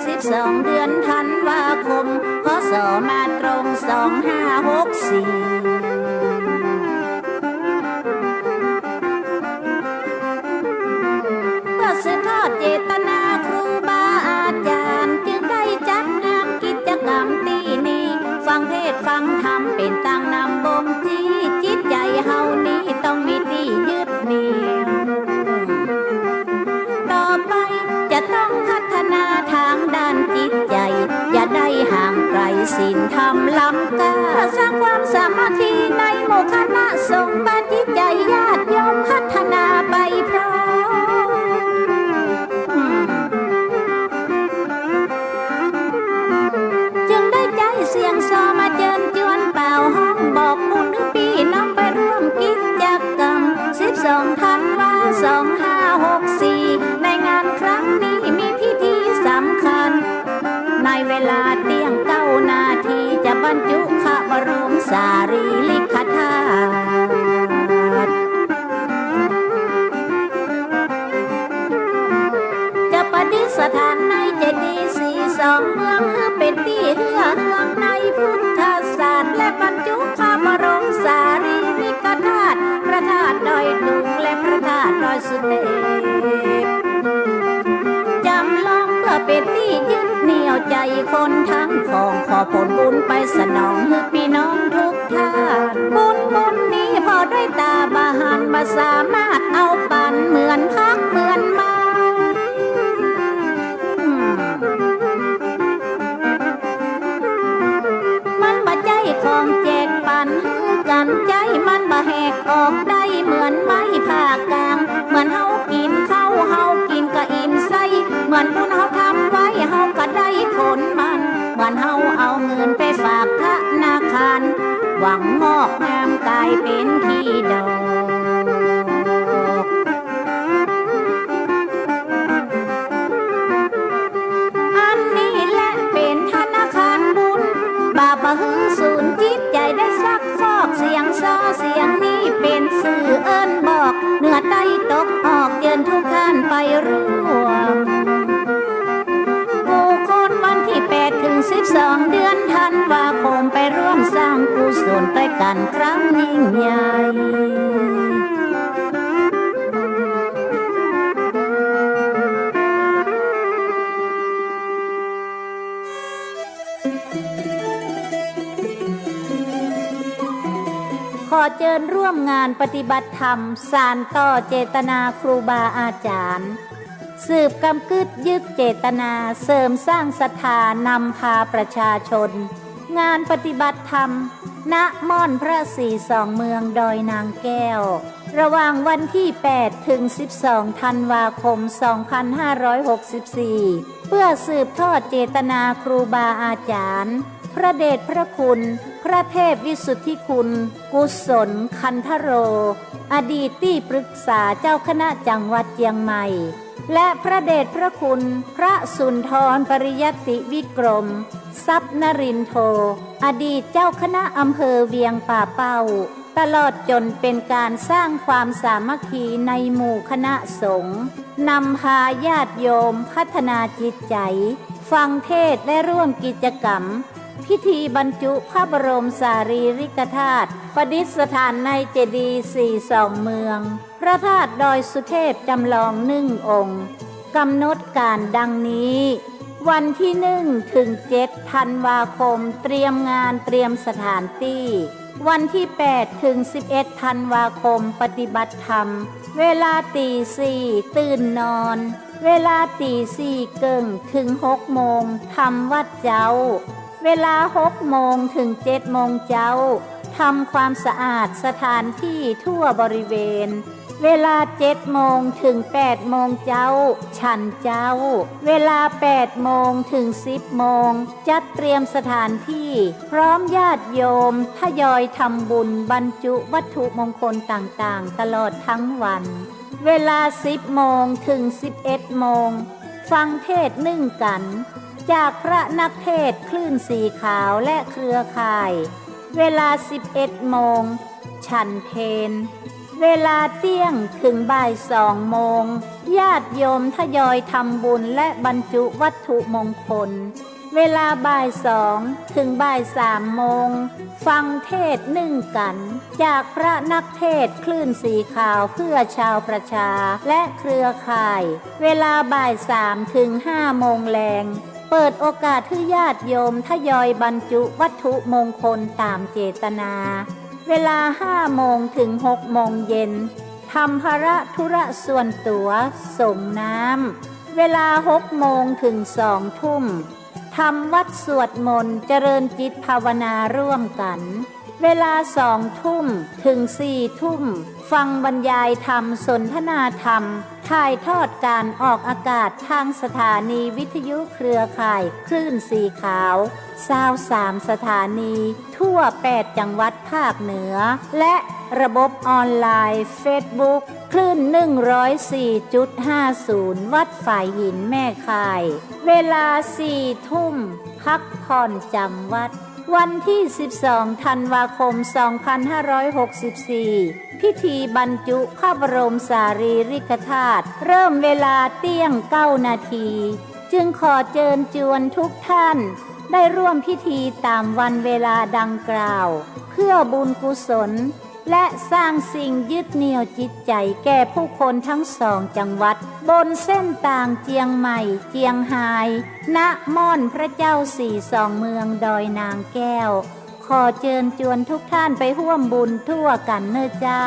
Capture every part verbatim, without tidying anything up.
สิบสอง เดือนธันวาคม พ.ศ. มาตรง สองห้าหกสี่ เปื้อสืบทอดเจตนาครูบาอาจ๋ารย์ จึงได้จัดงานกิจกรรมตี้นี้ ฟังเทศน์ฟังธรรมเป๋นตางนำบ่งชี้ จิตใจ๋เฮานี้ต้องมีตี้ยึดเหนี่ยว ต่อไปจะต้องพัฒนาตางด้านจิตใจ๋ อย่าได้ห่างไก๋ศีลธรรมล้ำก้า สร้างความสามัคคีในหมู่คณะสงฆ์ ปาจิตใจ๋ญาติโยมพัฒนาไปพร้อม จึงได้ใจ๊เสียงซอมาเจิญจวนป่าวฮ้องบอกบุญหื้อปี้น้องไปร่วมกิจกรรม สิบสอง ธันวา สองห้าหกสี่ ในงานครั้งนี้มีพิธีสำคัญ ในเวลาเตี้ยงเก้านาที จะบรรจุพระบรมสารีริกธาตุ จะประดิษฐานในเจดีย์สี่สองเมือง หื้อเป๋นตี้เฮื่อเฮืองในพุทธศาสตร์ และบรรจุพระบรมสารีริกธาตุ พระธาตุดอยตุง และพระธาตุดอยสุเทพ จำลองเปื้อเป๋นตี้ยึดเหนี่ยวใจ๋คนตังป๋วง ขอผลบุญไปสนองหื้อปี้น้องทุกท่าน บุญบุญนี้ผ่อได้ต๋าบ่หัน บ่สามารถเอาปั๋นเหมือนพักเหมือนมา มันบ่ใจ้ของแจกปั๋นหื้อกั๋น ใจ๊มันบ่แหกออกได้เหมือนไม้ผ่ากลาง เหมือนเฮากิ๋นข้าว เฮากิ๋นก็อิ่มไส้ เหมือนบุญเฮาทำไว้ เฮาก็ได้ผลมัน เหมือนเฮาเอาเงินไปฝากธนาคาร หวังงอกงามก๋ายเป๋นขี้ดอก อันนี้แหละเป๋นธนาคารบุญ บ่าบ่หื้อสูญจิตใจ๋ได้ซักฟอก เสียงซอเสียงนี้เป๋นสื่อเอิ้นบอก เหนือใต้ตกออก เจิญทุกท่านไปร่วม กู้คนวันตี้แปดเถิงสิบสอง เดือนธันวาคม ไปร่วมสร้างกุศลตวยกั๋นครั้งยิ่งใหญ่ ขอเจิญร่วมงานปฏิบัติธรรม สานต่อเจตนาครูบาอาจ๋ารย์ สืบกำกึ๊ดยึกเจตนา เสริมสร้างศรัทธา นำพาประชาชน งานปฏิบัติธรรม ณ ม่อนพระศรีสองเมือง ดอยนางแก้ว ระหว่างวันตี้แปดเถิงสิบสอง ธันวาคม สองพันห้าร้อยหกสิบสี่ เปื้อสืบทอดเจตนาครูบาอาจ๋ารย์ พระเดชพระคุณ พระเทพวิสุทธิคุณ กุศล คันธโร อดีตตี้ปรึกษาเจ้าคณะจังหวัดเจียงใหม่ และพระเดชพระคุณ พระสุนทร ปริยัตติวิกรม ทรัพย์นรินโท อดีตเจ้าคณะอำเภอเวียงป่าเป้า ตลอดจ๋นเป๋นก๋านสร้างความสามัคคีในหมู่คณะสงฆ์ นำพาญาติโยมพัฒนาจิตใจ๋ ฟังเทศน์และร่วมกิจกรรม พิธีบรรจุพระบรมสารีริกธาตุ ประดิษฐานในเจดีย์สี่สองเมือง พระธาตุดอยสุเทพจำลองหนึ่งองค์ กำหนดก๋านดังนี้ วันตี้หนึ่งเถิงเจ็ด ธันวาคม เตรียมงานเตรียมสถานตี้ วันตี้แปดเถิงสิบเอ็ด ธันวาคม ปฏิบัติธรรม เวลาตี๋สี่ ตื่นนอน เวลาตี๋สี่เกิ่งเถิงหกโมง ทำวัตรเจ๊า เวลาหกโมงเถิงเจ็ดโมงเจ๊า ทำความสะอาดสถานตี้ทั่วบริเวณ เวลาเจ็ดโมงเถิงแปดโมงเจ๊า ฉันเจ๊า เวลาแปดโมงเถิงสิบโมง จัดเตรียมสถานตี้ พร้อมญาติโยมทยอยทำบุญบรรจุวัตถุมงคลต่างๆ ตลอดทั้งวัน เวลาสิบโมงเถิงสิบเอ็ดโมง ฟังเทศน์นึ่งกั๋น จากพระนักเทศน์คลื่นสีขาวและเครือข่าย เวลาสิบเอ็ดโมง ฉันเพล เวลาเตี้ยงเถิงบ่ายสองโมง ญาติโยมทยอยทำบุญและบรรจุวัตถุมงคล เวลาบ่ายสองถึงบ่ายสามโมง ฟังเทศน์นึ่งกั๋น จากพระนักเทศน์คลื่นสีขาวเพื่อชาวประชาและเครือข่าย เวลาบ่ายสามถึงห้าโมงแลง เปิดโอกาสหื้อญาติโยมทยอยบรรจุวัตถุมงคลต๋ามเจตนา เวลาห้าโมงถึงหกโมงเย็น ทำภาระธุระส่วนตั๋ว สรงน้ำ เวลาหกโมงถึงสองทุ่ม ทำวัตรสวดมนต์เจริญจิตภาวนาร่วมกั๋น เวลาสองทุ่มถึงสี่ทุ่ม ฟังบรรยายธรรม สนทนาธรรม ถ่ายทอดก๋านออกอากาศทางสถานีวิทยุเครือข่ายคลื่นสีขาว ซาวสามสถานี ทั่วแปดจังหวัดภาคเหนือ และระบบออนไลน์เฟซบุ๊ก คลื่นหนึ่งร้อยสี่จุดห้าศูนย์ วัดฝายหินแม่ข่าย เวลาสี่ทุ่ม พักผ่อนจ๋ำวัด วันที่สิบสองธันวาคมสองพันห้าร้อยหกสิบสี่ พิธีบรรจุพระบรมสารีริกธาตุ เริ่มเวลาเตี้ยงเก้านาที จึงขอเจิญจวนทุกท่านได้ร่วมพิธีต๋ามวันเวลาดังกล่าว เพื่อบุญกุศล และสร้างสิ่งยึดเหนี่ยวจิตใจ๋แก่ผู้คนทั้งสองจังหวัด บนเส้นตางเจียงใหม่ เจียงฮาย ณ ม่อนพระเจ้าสี่สองเมืองดอยนางแก้ว ขอเจิญจวนทุกท่านไปฮ่วมบุญทั่วกั๋นเน่อเจ้า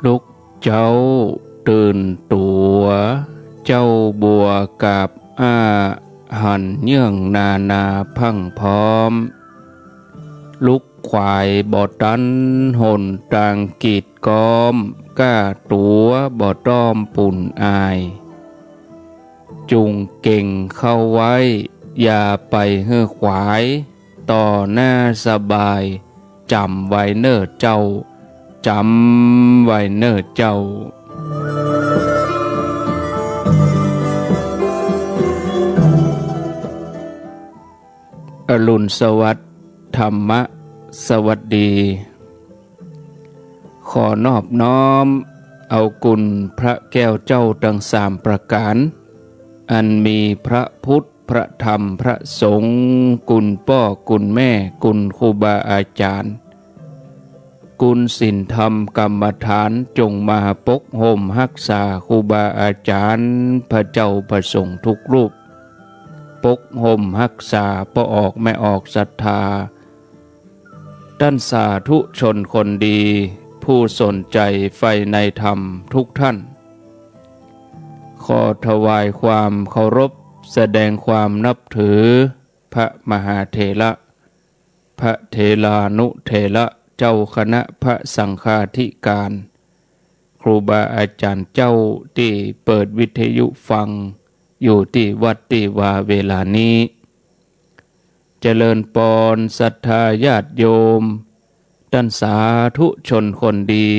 ลุกเจ๊าตื่นตั๋ว เจ๊าบัวกาบอ้า หันเยื่องนานาพรั่งพร้อม ลุกขวายบ่ตัน หนตางกีดก๊อม ก้าตั๋วบ่ต้อมปูนอาย จุ่งเก่งเข้าไว้ อย่าไปหื้อขวาย ต่อหน้าสบาย จ๋ำไว้เน่อเจ้า จ๋ำไว้เน่อเจ้า อรุณสวัสดิ์ ธรรมะสวัสดี ขอนอบน้อมเอาคุณพระแก้วเจ้าตังสามประก๋าน อันมีพระพุทธ พระธรรม พระสงฆ์ คุณป้อ คุณแม่ คุณครูบาอาจารย์ คุณศีลธรรมกรรมฐาน จงมาปกฮ่มฮักษาครูบาอาจารย์ พระเจ้าพระสงฆ์ทุกรูป ปกฮ่มฮักษาป้อออกแม่ออกศรัทธา ต้านสาธุชนคนดี ผู้สนใจ๋ใฝ่ในธรรมทุกท่าน ขอถวายความเคารพ แสดงความนับถือ พระมหาเถระ พระเถรานุเถระ เจ้าคณะพระสังฆาธิการ ครูบาอาจารย์เจ้าตี้เปิดวิทยุฟังอยู่ตี้วัดตี้วาเวลานี้ เจริญปอนศรัทธาญาติโยม ต้านสาธุชนคนดี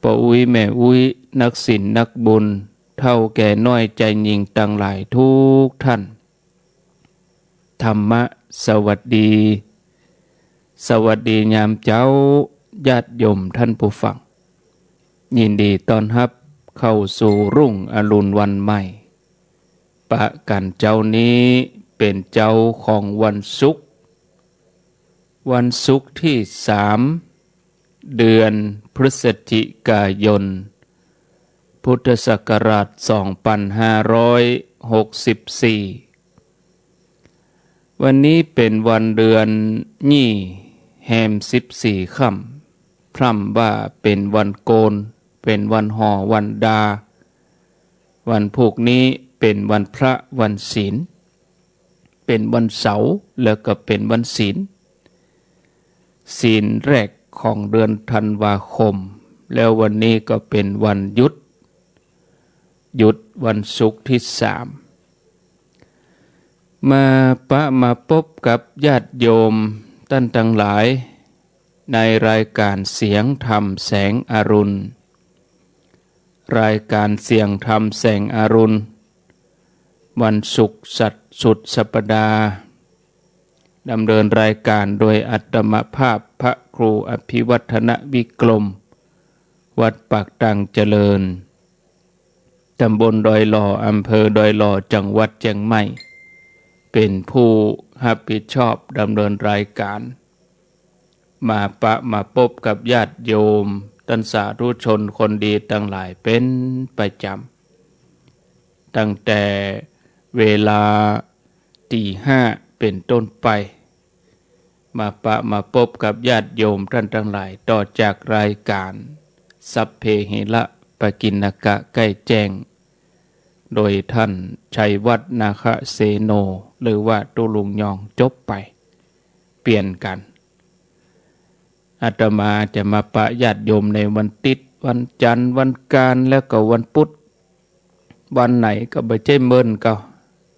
ป้ออุ๊ยแม่อุ๊ย นักศีลนักบุญ เฒ่าแก่น้อยจายญิงตังหลายทุกท่าน ธรรมะสวัสดี สวัสดียามเจ๊า ญาติโยมท่านผู้ฟัง ยินดีต้อนฮับเข้าสู่รุ่งอรุณวันใหม่ ปะกั๋นเจ๊านี้เป๋นเจ๊าของวันศุกร์ วันศุกร์ตี้สาม เดือนพฤศจิกายน พุทธศักราชสองพันห้าร้อยหกสิบสี่ วันนี้เป๋นวันเดือนยี่ แฮมสิบสี่ค่ำ พร่ำว่าเป๋นวันโกน เป๋นวันห่อวันดา วันพูกนี้เป๋นวันพระวันศีล เป๋นวันเสาร์ แล้วก็เป๋นวันศีล ศีลแรกของเดือนธันวาคม แล้ววันนี้ก็เป๋นวันหยุด หยุดวันศุกร์ตี้สาม มาปะมาปบกับญาติโยมต้านตังหลาย ในรายการเสียงธรรมแสงอรุณ รายการเสียงธรรมแสงอรุณ วันศุกร์สุดสัปดาห์ ดำเนินรายการโดยอาตมาภาพพระครูอภิวัฒนวิกรม วัดปากตังเจริญ ตำบลดอยหล่อ อำเภอดอยหล่อ จังหวัดเจียงใหม่ เป็นผู้รับผิดชอบดำเนินรายการ มาปะมาปบกับญาติโยม ต้านสาธุชนคนดีตังหลายเป็นประจ๋ำ ตั้งแต่เวลาตีห้าเป๋นต้นไป มาปะมาปบกับญาติโยมต้านตังหลาย ต่อจากรายการสัพเพหิระปกิณกะใก้แจ้ง โดยต้านชัยวัฒน์ นาคเสโน หรือว่าตุ๊ลุงยอง จบไป เปลี่ยนกั๋น อาตมาจะมาปะญาติโยมในวันติ๊ด วันจันทร์ วันอังคาร แล้วก็วันปุธ วันไหนก็บ่ใจ้เมิน ก็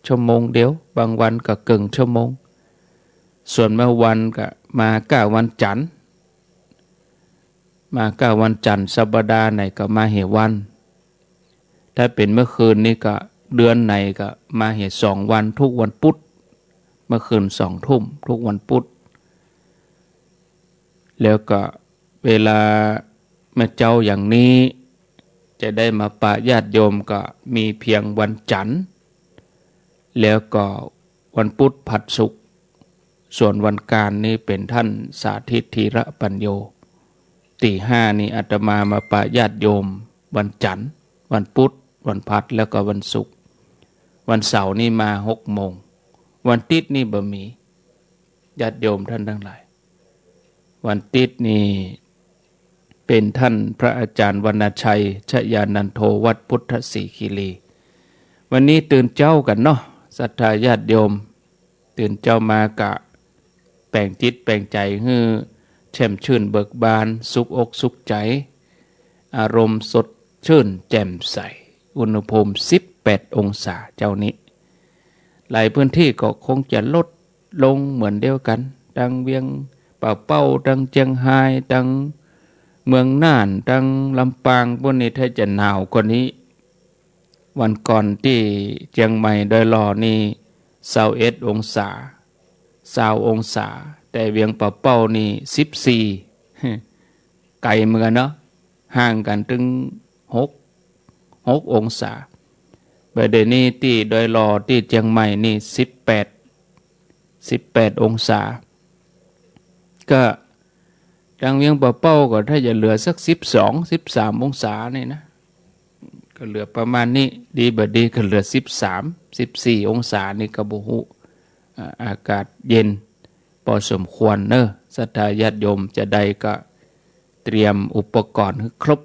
ชั่วโมงเดียว บางวันก็เกิ่งชั่วโมง ส่วนเมื่อวันก็มาก้าวันจันทร์ มาก้าวันจันทร์ สัปดาห์ไหนก็มาเหียวัน ถ้าเป๋นเมื่อคืนนี้ก็เดือนไหนก็มาเหียสองวัน ทุกวันปุธ เมื่อคืนสองทุ่ม ทุกวันปุธ แล้วก็เวลาเมื่อเจ๊าอย่างนี้ จะได้มาปะญาติโยมก็มีเพียงวันจันทร์ แล้วก็วันปุธ ผัด ศุกร์ ส่วนวันอังคารนี้เป๋นต้านสาธิต ธีระปัญโญ ตีห้านี้อาตมามาปะญาติโยม วันจันทร์ วันปุธ วันผัด แล้วก็วันศุกร์ วันเสาร์นี้มาหกโมง วันติ๊ดนี้บ่มี ญาติโยมต้านตังหลาย วันติ๊ดนี้เป๋นต้านพระอาจารย์วรรณชัย ชยานันโท วัดพุทธสีคีรี วันนี้ตื่นเจ๊ากั๋นเนาะ ศรัทธาญาติโยม ตื่นเจ๊ามากะแป๋งจิตแป๋งใจ๋หื้อแจ่มชื่นเบิกบาน สุขอกสุขใจ๋ อารมณ์สดชื่นแจ่มใส อุณหภูมิสิบแปดองศาเจ๊านี้ หลายพื้นที่ก็คงจะลดลงเหมือนเดียวกั๋น ตังเวียงป่าเป้า ตังเจียงฮาย ตังเมืองน่าน ตังลำปาง ปู๊นนี้ถ้าจะหนาวกว่านี้ วันก่อนตี้เจียงใหม่ดอยหล่อนี่ซาวเอ็ดองศา ซาวองศา แต่เวียงป่าเป้านี่สิบสี่ ไก๋เหมือนกั๋นเนาะ ห่างกั๋นตึงหก หกองศา บ่าเดี่ยวนี้ตี้ดอยหล่อตี้เจียงใหม่นี่สิบแปด สิบแปดองศา ก็ ตังเวียงป่าเป้าก็ถ้าจะเหลือสักสิบสอง สิบสามองศานี่นะ ก็เหลือประมาณนี้ ดีบ่ดีก็เหลือสิบสาม สิบสี่องศานี่ก็บ่ฮู้ อ่า อากาศเย็นพอสมควรเนาะ ศรัทธาญาติโยมจะใดก็เตรียมอุปกรณ์หื้อครบ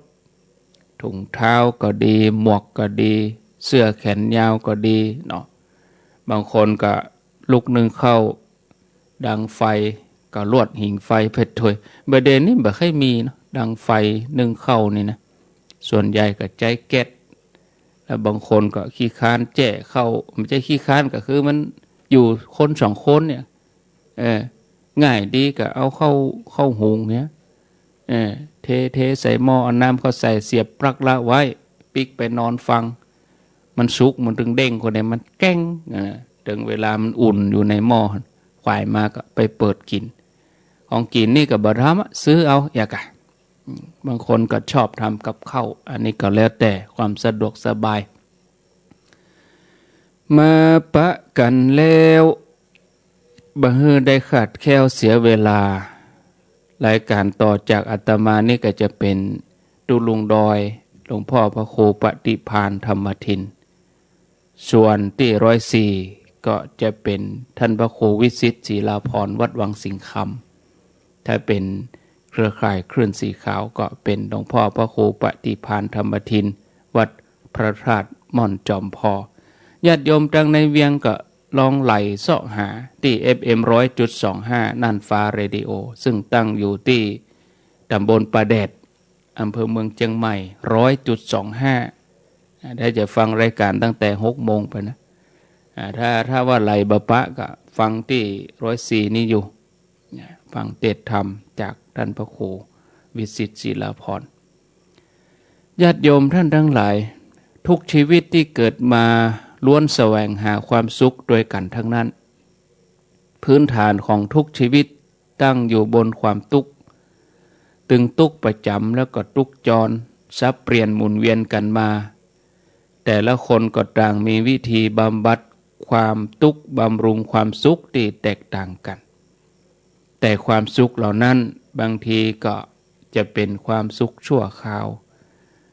ถุงเท้าก็ดี หมวกก็ดี เสื้อแขนยาวก็ดีเนาะ บางคนก็ลุกนึ่งข้าว ดังไฟก็ลวดหิงไฟไปตวย บ่าเดี่ยวนี้บ่ค่อยมีเนาะ ดังไฟนึ่งข้าวนี่นะ ส่วนใหญ่ก็ใจ๊แก๊ส แล้วบางคนก็ขี้ค้านแจ้ข้าว บ่ใจ้ขี้ค้าน ก็คือมันอยู่คนสองคนเนี่ย เออ ง่ายดีก็เอาข้าว ข้าวหุงเนี่ย เออ เท เทใส่หม้อ เอาน้ำเข้าใส่ เสียบปลั๊กละไว้ ปิ๊กไปนอนฟัง มันสุก มันตึงเด้ง คนเนี่ยมันแก๊ง อ่า ตึงเวลามันอุ่นอยู่ในหม้อ ขวายมาก็ไปเปิดกิ๋น ของกิ๋นนี่ก็บ่ทำอะ ซื้อเอา อย่างกะ อืม บางคนก็ชอบทำกับข้าว อันนี้ก็แล้วแต่ความสะดวกสบาย มาปะกั๋นแล้ว บ่หื้อได้ขาดแคลนเสียเวลา รายการต่อจากอาตมานี่ก็จะเป๋นตุ๊ลุงดอย หลวงพ่อพระครูปฏิภาณธรรมทิน ส่วนตี้ร้อยสี่ก็จะเป๋นต้านพระครูวิสิทธิ์ ศิลาภรณ์ วัดวังสิงห์คำ ถ้าเป๋นเครือข่ายคลื่นสีขาวก็เป๋นหลวงพ่อพระครูปฏิภาณธรรมทิน วัดพระธาตุม่อนจอมพอ ญาติโยมตังในเวียงก็ลองไหลเซาะหาตี้ เอฟเอ็ม ร้อยจุดสองห้า น่านฟ้าเรดิโอ ซึ่งตั้งอยู่ตี้ตำบลป่าแดด อำเภอเมืองเจียงใหม่ ร้อยจุดสองห้า อ่า ถ้าจะฟังรายการตั้งแต่หกโมงไปนะ อ่า ถ้า ถ้าว่าไหลบ่ปะก็ฟังตี้ร้อยสี่นี่อยู่ นะ ฟังเตสน์ธรรมจาก ท่านพระครูวิสิตศิลาภรณ์ ญาติโยมท่านทั้งหลาย ทุกชีวิตตี้เกิดมาล้วนแสวงหาความสุขตวยกั๋นทั้งนั้น พื้นฐานของทุกชีวิตตั้งอยู่บนความตุ๊กข์ ตึงตุ๊กข์ประจ๋ำแล้วก็ตุ๊กข์จร สับเปลี่ยนหมุนเวียนกั๋นมา แต่ละคนก็ต่างมีวิธีบำบัดความตุ๊กข์บำรุงความสุขตี้แตกต่างกั๋น แต่ความสุขเหล่านั้นบางทีก็จะเป๋นความสุขชั่วคราว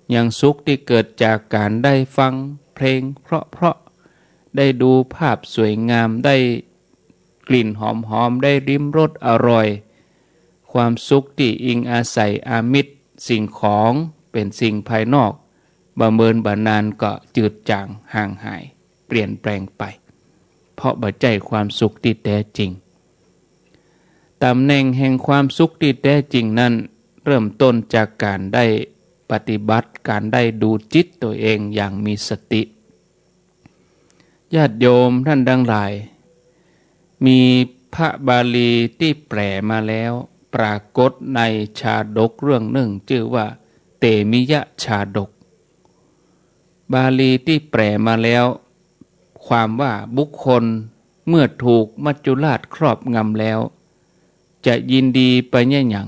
อย่างสุขตี้เกิดจากก๋านได้ฟังเพลงเพราะๆ ได้ดูภาพสวยงาม ได้กลิ่นหอมๆ ได้ลิ้มรสอร่อย ความสุขตี้อิงอาศัยอามิตรสิ่งของเป๋นสิ่งภายนอก บ่เมินบ่นานก็จืดจางห่างหาย เปลี่ยนแปลงไป เพราะบ่ใจ้ความสุขตี้แต๊จริง ต๋ำแหน่งแห่งความสุขตี้แต๊จริงนั้น เริ่มต้นจากก๋านได้ปฏิบัติ ก๋านได้ดูจิตตั๋วเองอย่างมีสติ ญาติโยมท่านทั้งหลาย มีพระบาลีตี้แปลมาแล้ว ปรากฏในชาดกเรื่องนึ่ง จื้อว่าเตมิยชาดก บาลีตี้แปลมาแล้ว ความว่าบุคคลเมื่อถูกมัจจุราชครอบงำแล้ว จะยินดีไปเยียะหยัง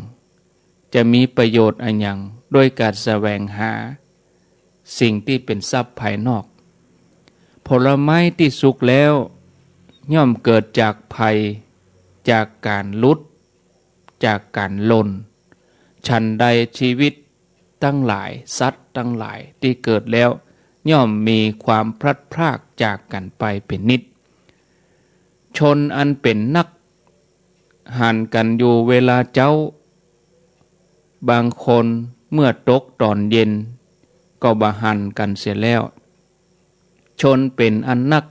จะมีประโยชน์อะหยัง ด้วยก๋านแสวงหาสิ่งตี้เป๋นทรัพย์ภายนอก ผลไม้ตี้สุกแล้ว ย่อมเกิดจากภัย จากก๋านหลุด จากก๋านหล่น ฉันใดชีวิตตังหลาย สัตว์ตังหลายตี้เกิดแล้ว ย่อมมีความพลัดพรากจากกั๋นไปเป๋นนิจ ชนอันเป๋นนัก หันกั๋นอยู่เวลาเจ๊า บางคนเมื่อตกต๋อนเย็น ก็บ่หันกั๋นเสียแล้ว ชนเป๋นอันนัก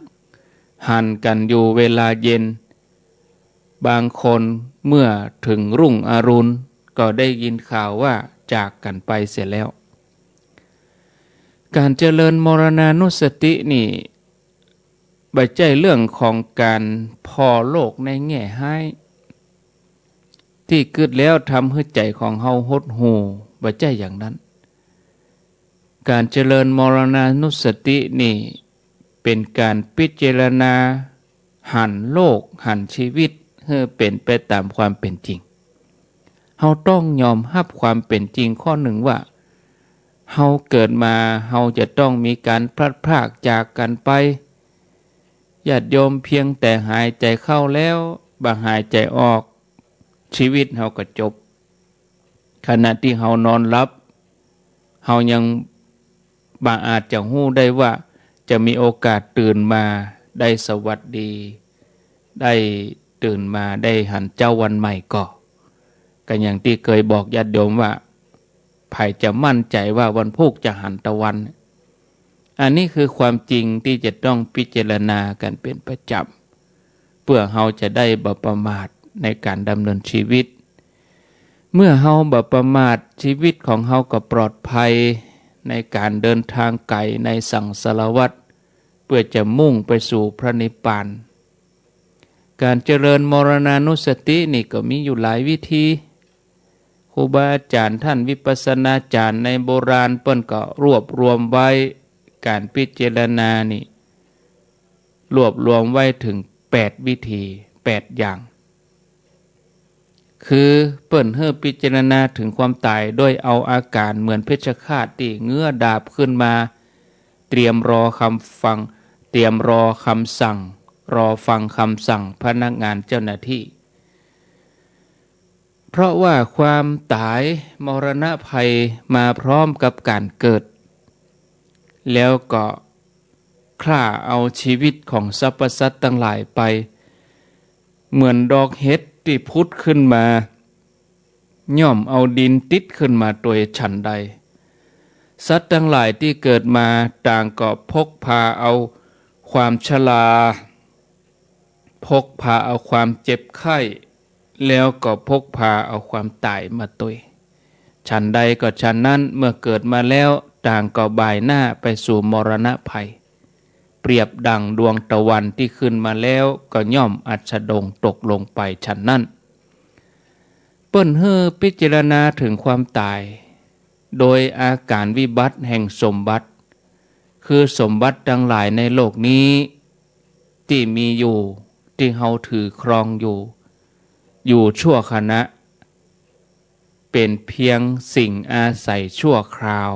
หันกั๋นอยู่เวลาเย็น บางคนเมื่อเถิงรุ่งอรุณ ก็ได้ยินข่าวว่าจากกั๋นไปเสียแล้ว ก๋านเจริญมรณานุสตินี่ บ่ใจ้เรื่องของก๋านผ่อโลกในแง่ฮ้าย ตี้กึ๊ดแล้วทำหื้อใจ๋ของเฮาหดหู่ บ่ใจ้อย่างนั้น ก๋านเจริญมรณานุสตินี่ เป๋นก๋านพิจารณาหันโลก หันชีวิตหื้อเป๋นไปต๋ามความเป๋นจริง เฮาต้องยอมฮับความเป๋นจริงข้อนึ่งว่า เฮาเกิดมา เฮาจะต้องมีก๋านพลัดพรากจากกั๋นไป ญาติโยมเพียงแต่หายใจ๋เข้าแล้ว บ่หายใจ๋ออก ชีวิตเฮาก็จบ ขณะตี้เฮานอนหลับ เฮายังบ่อาจจะฮู้ได้ว่าจะมีโอกาสตื่นมาได้สวัสดี ได้ตื่นมาได้หันเจ๊าวันใหม่ก่อ ก็อย่างตี้เกยบอกญาติโยมว่า ใผจะมั่นใจ๋ว่าวันพูกจะหันตะวัน อันนี้คือความจริงตี้จะต้องพิจารณากั๋นเป๋นประจ๋ำ เปื้อเฮาจะได้บ่ประมาทในก๋านดำเนินชีวิต เมื่อเฮาบ่ประมาท ชีวิตของเฮาก็ปลอดภัยในก๋านเดินทางไก๋ในสังสารวัฏ เปื้อจะมุ่งไปสู่พระนิพพาน ก๋านเจริญมรณานุสตินี่ก็มีอยู่หลายวิธี ครูบาอาจ๋ารย์ต้านวิปัสสนาจ๋ารย์ในโบราณเปิ้นก็รวบรวมไว้ ก๋านพิจารณานี่ รวบรวมไว้เถิงแปดวิธี แปดอย่าง คือเปิ้นหื้อพิจารณาเถิงความต๋ายโดยเอาอาก๋ารเหมือนเพชฌฆาตตี้เงื้อดาบขึ้นมา เตรียมรอคำฟัง เตรียมรอคำสั่ง รอฟังคำสั่งพนักงานเจ้าหน้าตี้ เพราะว่าความต๋ายมรณะภัยมาพร้อมกับก๋านเกิด แล้วก็คล้าเอาชีวิตของสรรพสัตว์ตังหลายไป เหมือนดอกเห็ดตี้ผุดขึ้นมา ย่อมเอาดินติดขึ้นมาตวยฉันใด สัตว์ตังหลายตี้เกิดมาต่างก็พกพาเอาความชรา พกพาเอาความเจ็บไข้ แล้วก็พกพาเอาความต๋ายมาตวย ฉันใดก็ฉันนั้น เมื่อเกิดมาแล้วต่างก็บ่ายหน้าไปสู่มรณะภัย เปรียบดั่งดวงตะวันตี้ขึ้นมาแล้วก็ย่อมอัสดงตกลงไปฉันนั้น เปิ้นหื้อพิจารณาเถิงความต๋าย โดยอาก๋านวิบัติแห่งสมบัติ คือสมบัติตังหลายในโลกนี้ ตี้มีอยู่ ตี้เฮาถือครองอยู่ อยู่ชั่วขณะ เป๋นเพียงสิ่งอาศัยชั่วคราว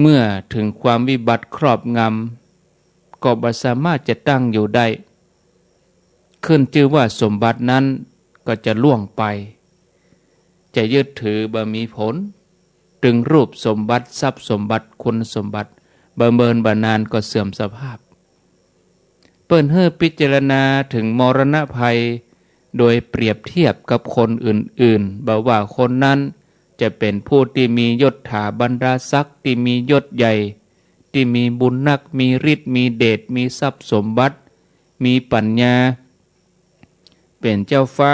เมื่อเถิงความวิบัติครอบงำ ก็บ่สามารถจะตั้งอยู่ได้ ขึ้นจื้อว่าสมบัตินั้นก็จะล่วงไป จะยึดถือบ่มีผล ตึงรูปสมบัติ ทรัพย์สมบัติ คุณสมบัติ บ่เมินบ่นานก็เสื่อมสภาพ เปิ้นหื้อพิจารณาเถิงมรณะภัย โดยเปรียบเทียบกับคนอื่นๆ บ่ว่าคนนั้นจะเป๋นผู้ตี้มียศถาบรรดาศักดิ์ ตี้มียศใหญ่ ตี้มีบุญนัก มีฤทธิ์ มีเดช มีทรัพย์สมบัติ มีปัญญา เป๋นเจ้าฟ้า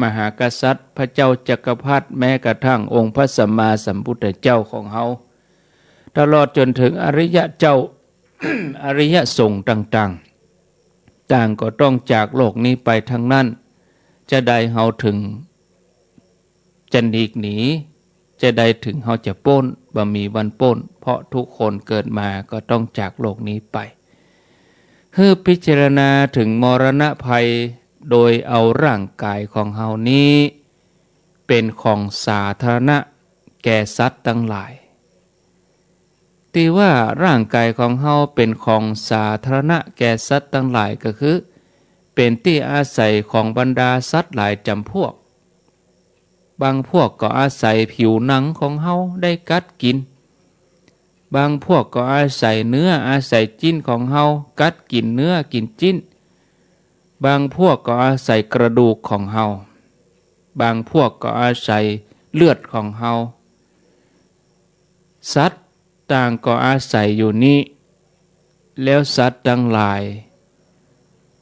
มหากษัตริย์ พระเจ้าจักรพรรดิ แม้กระทั่งองค์พระสัมมาสัมพุทธเจ้าของเฮา ตลอดจ๋นเถิงอริยะเจ้า อริยะสงฆ์ต่างๆ ต่างก็ต้องจากโลกนี้ไปทั้งนั้น จาใดเฮาเถิงจะหลีกหนี จาใดเถิงเฮาจะป๊น บ่มีวันป๊น เพราะทุกคนเกิดมาก็ต้องจากโลกนี้ไป หื้อพิจารณาเถิงมรณะภัย โดยเอาร่างกายของเฮานี้ เป๋นของสาธารณะแก่สัตว์ตังหลาย ตี้ว่าร่างกายของเฮาเป๋นของสาธารณะแก่สัตว์ตังหลายก็คือ เป๋นตี้อาศัยของบรรดาสัตว์หลายจ๋ำพวก บางพวกก็อาศัยผิวหนังของเฮาได้กัดกิ๋น บางพวกก็อาศัยเนื้ออาศัยจิ๊นของเฮากัดกิ๋นเนื้อกิ๋นจิ๊น บางพวกก็อาศัยกระดูกของเฮา บางพวกก็อาศัยเลือดของเฮา สัตว์ต่างก็อาศัยอยู่นี้ แล้วสัตว์ตังหลาย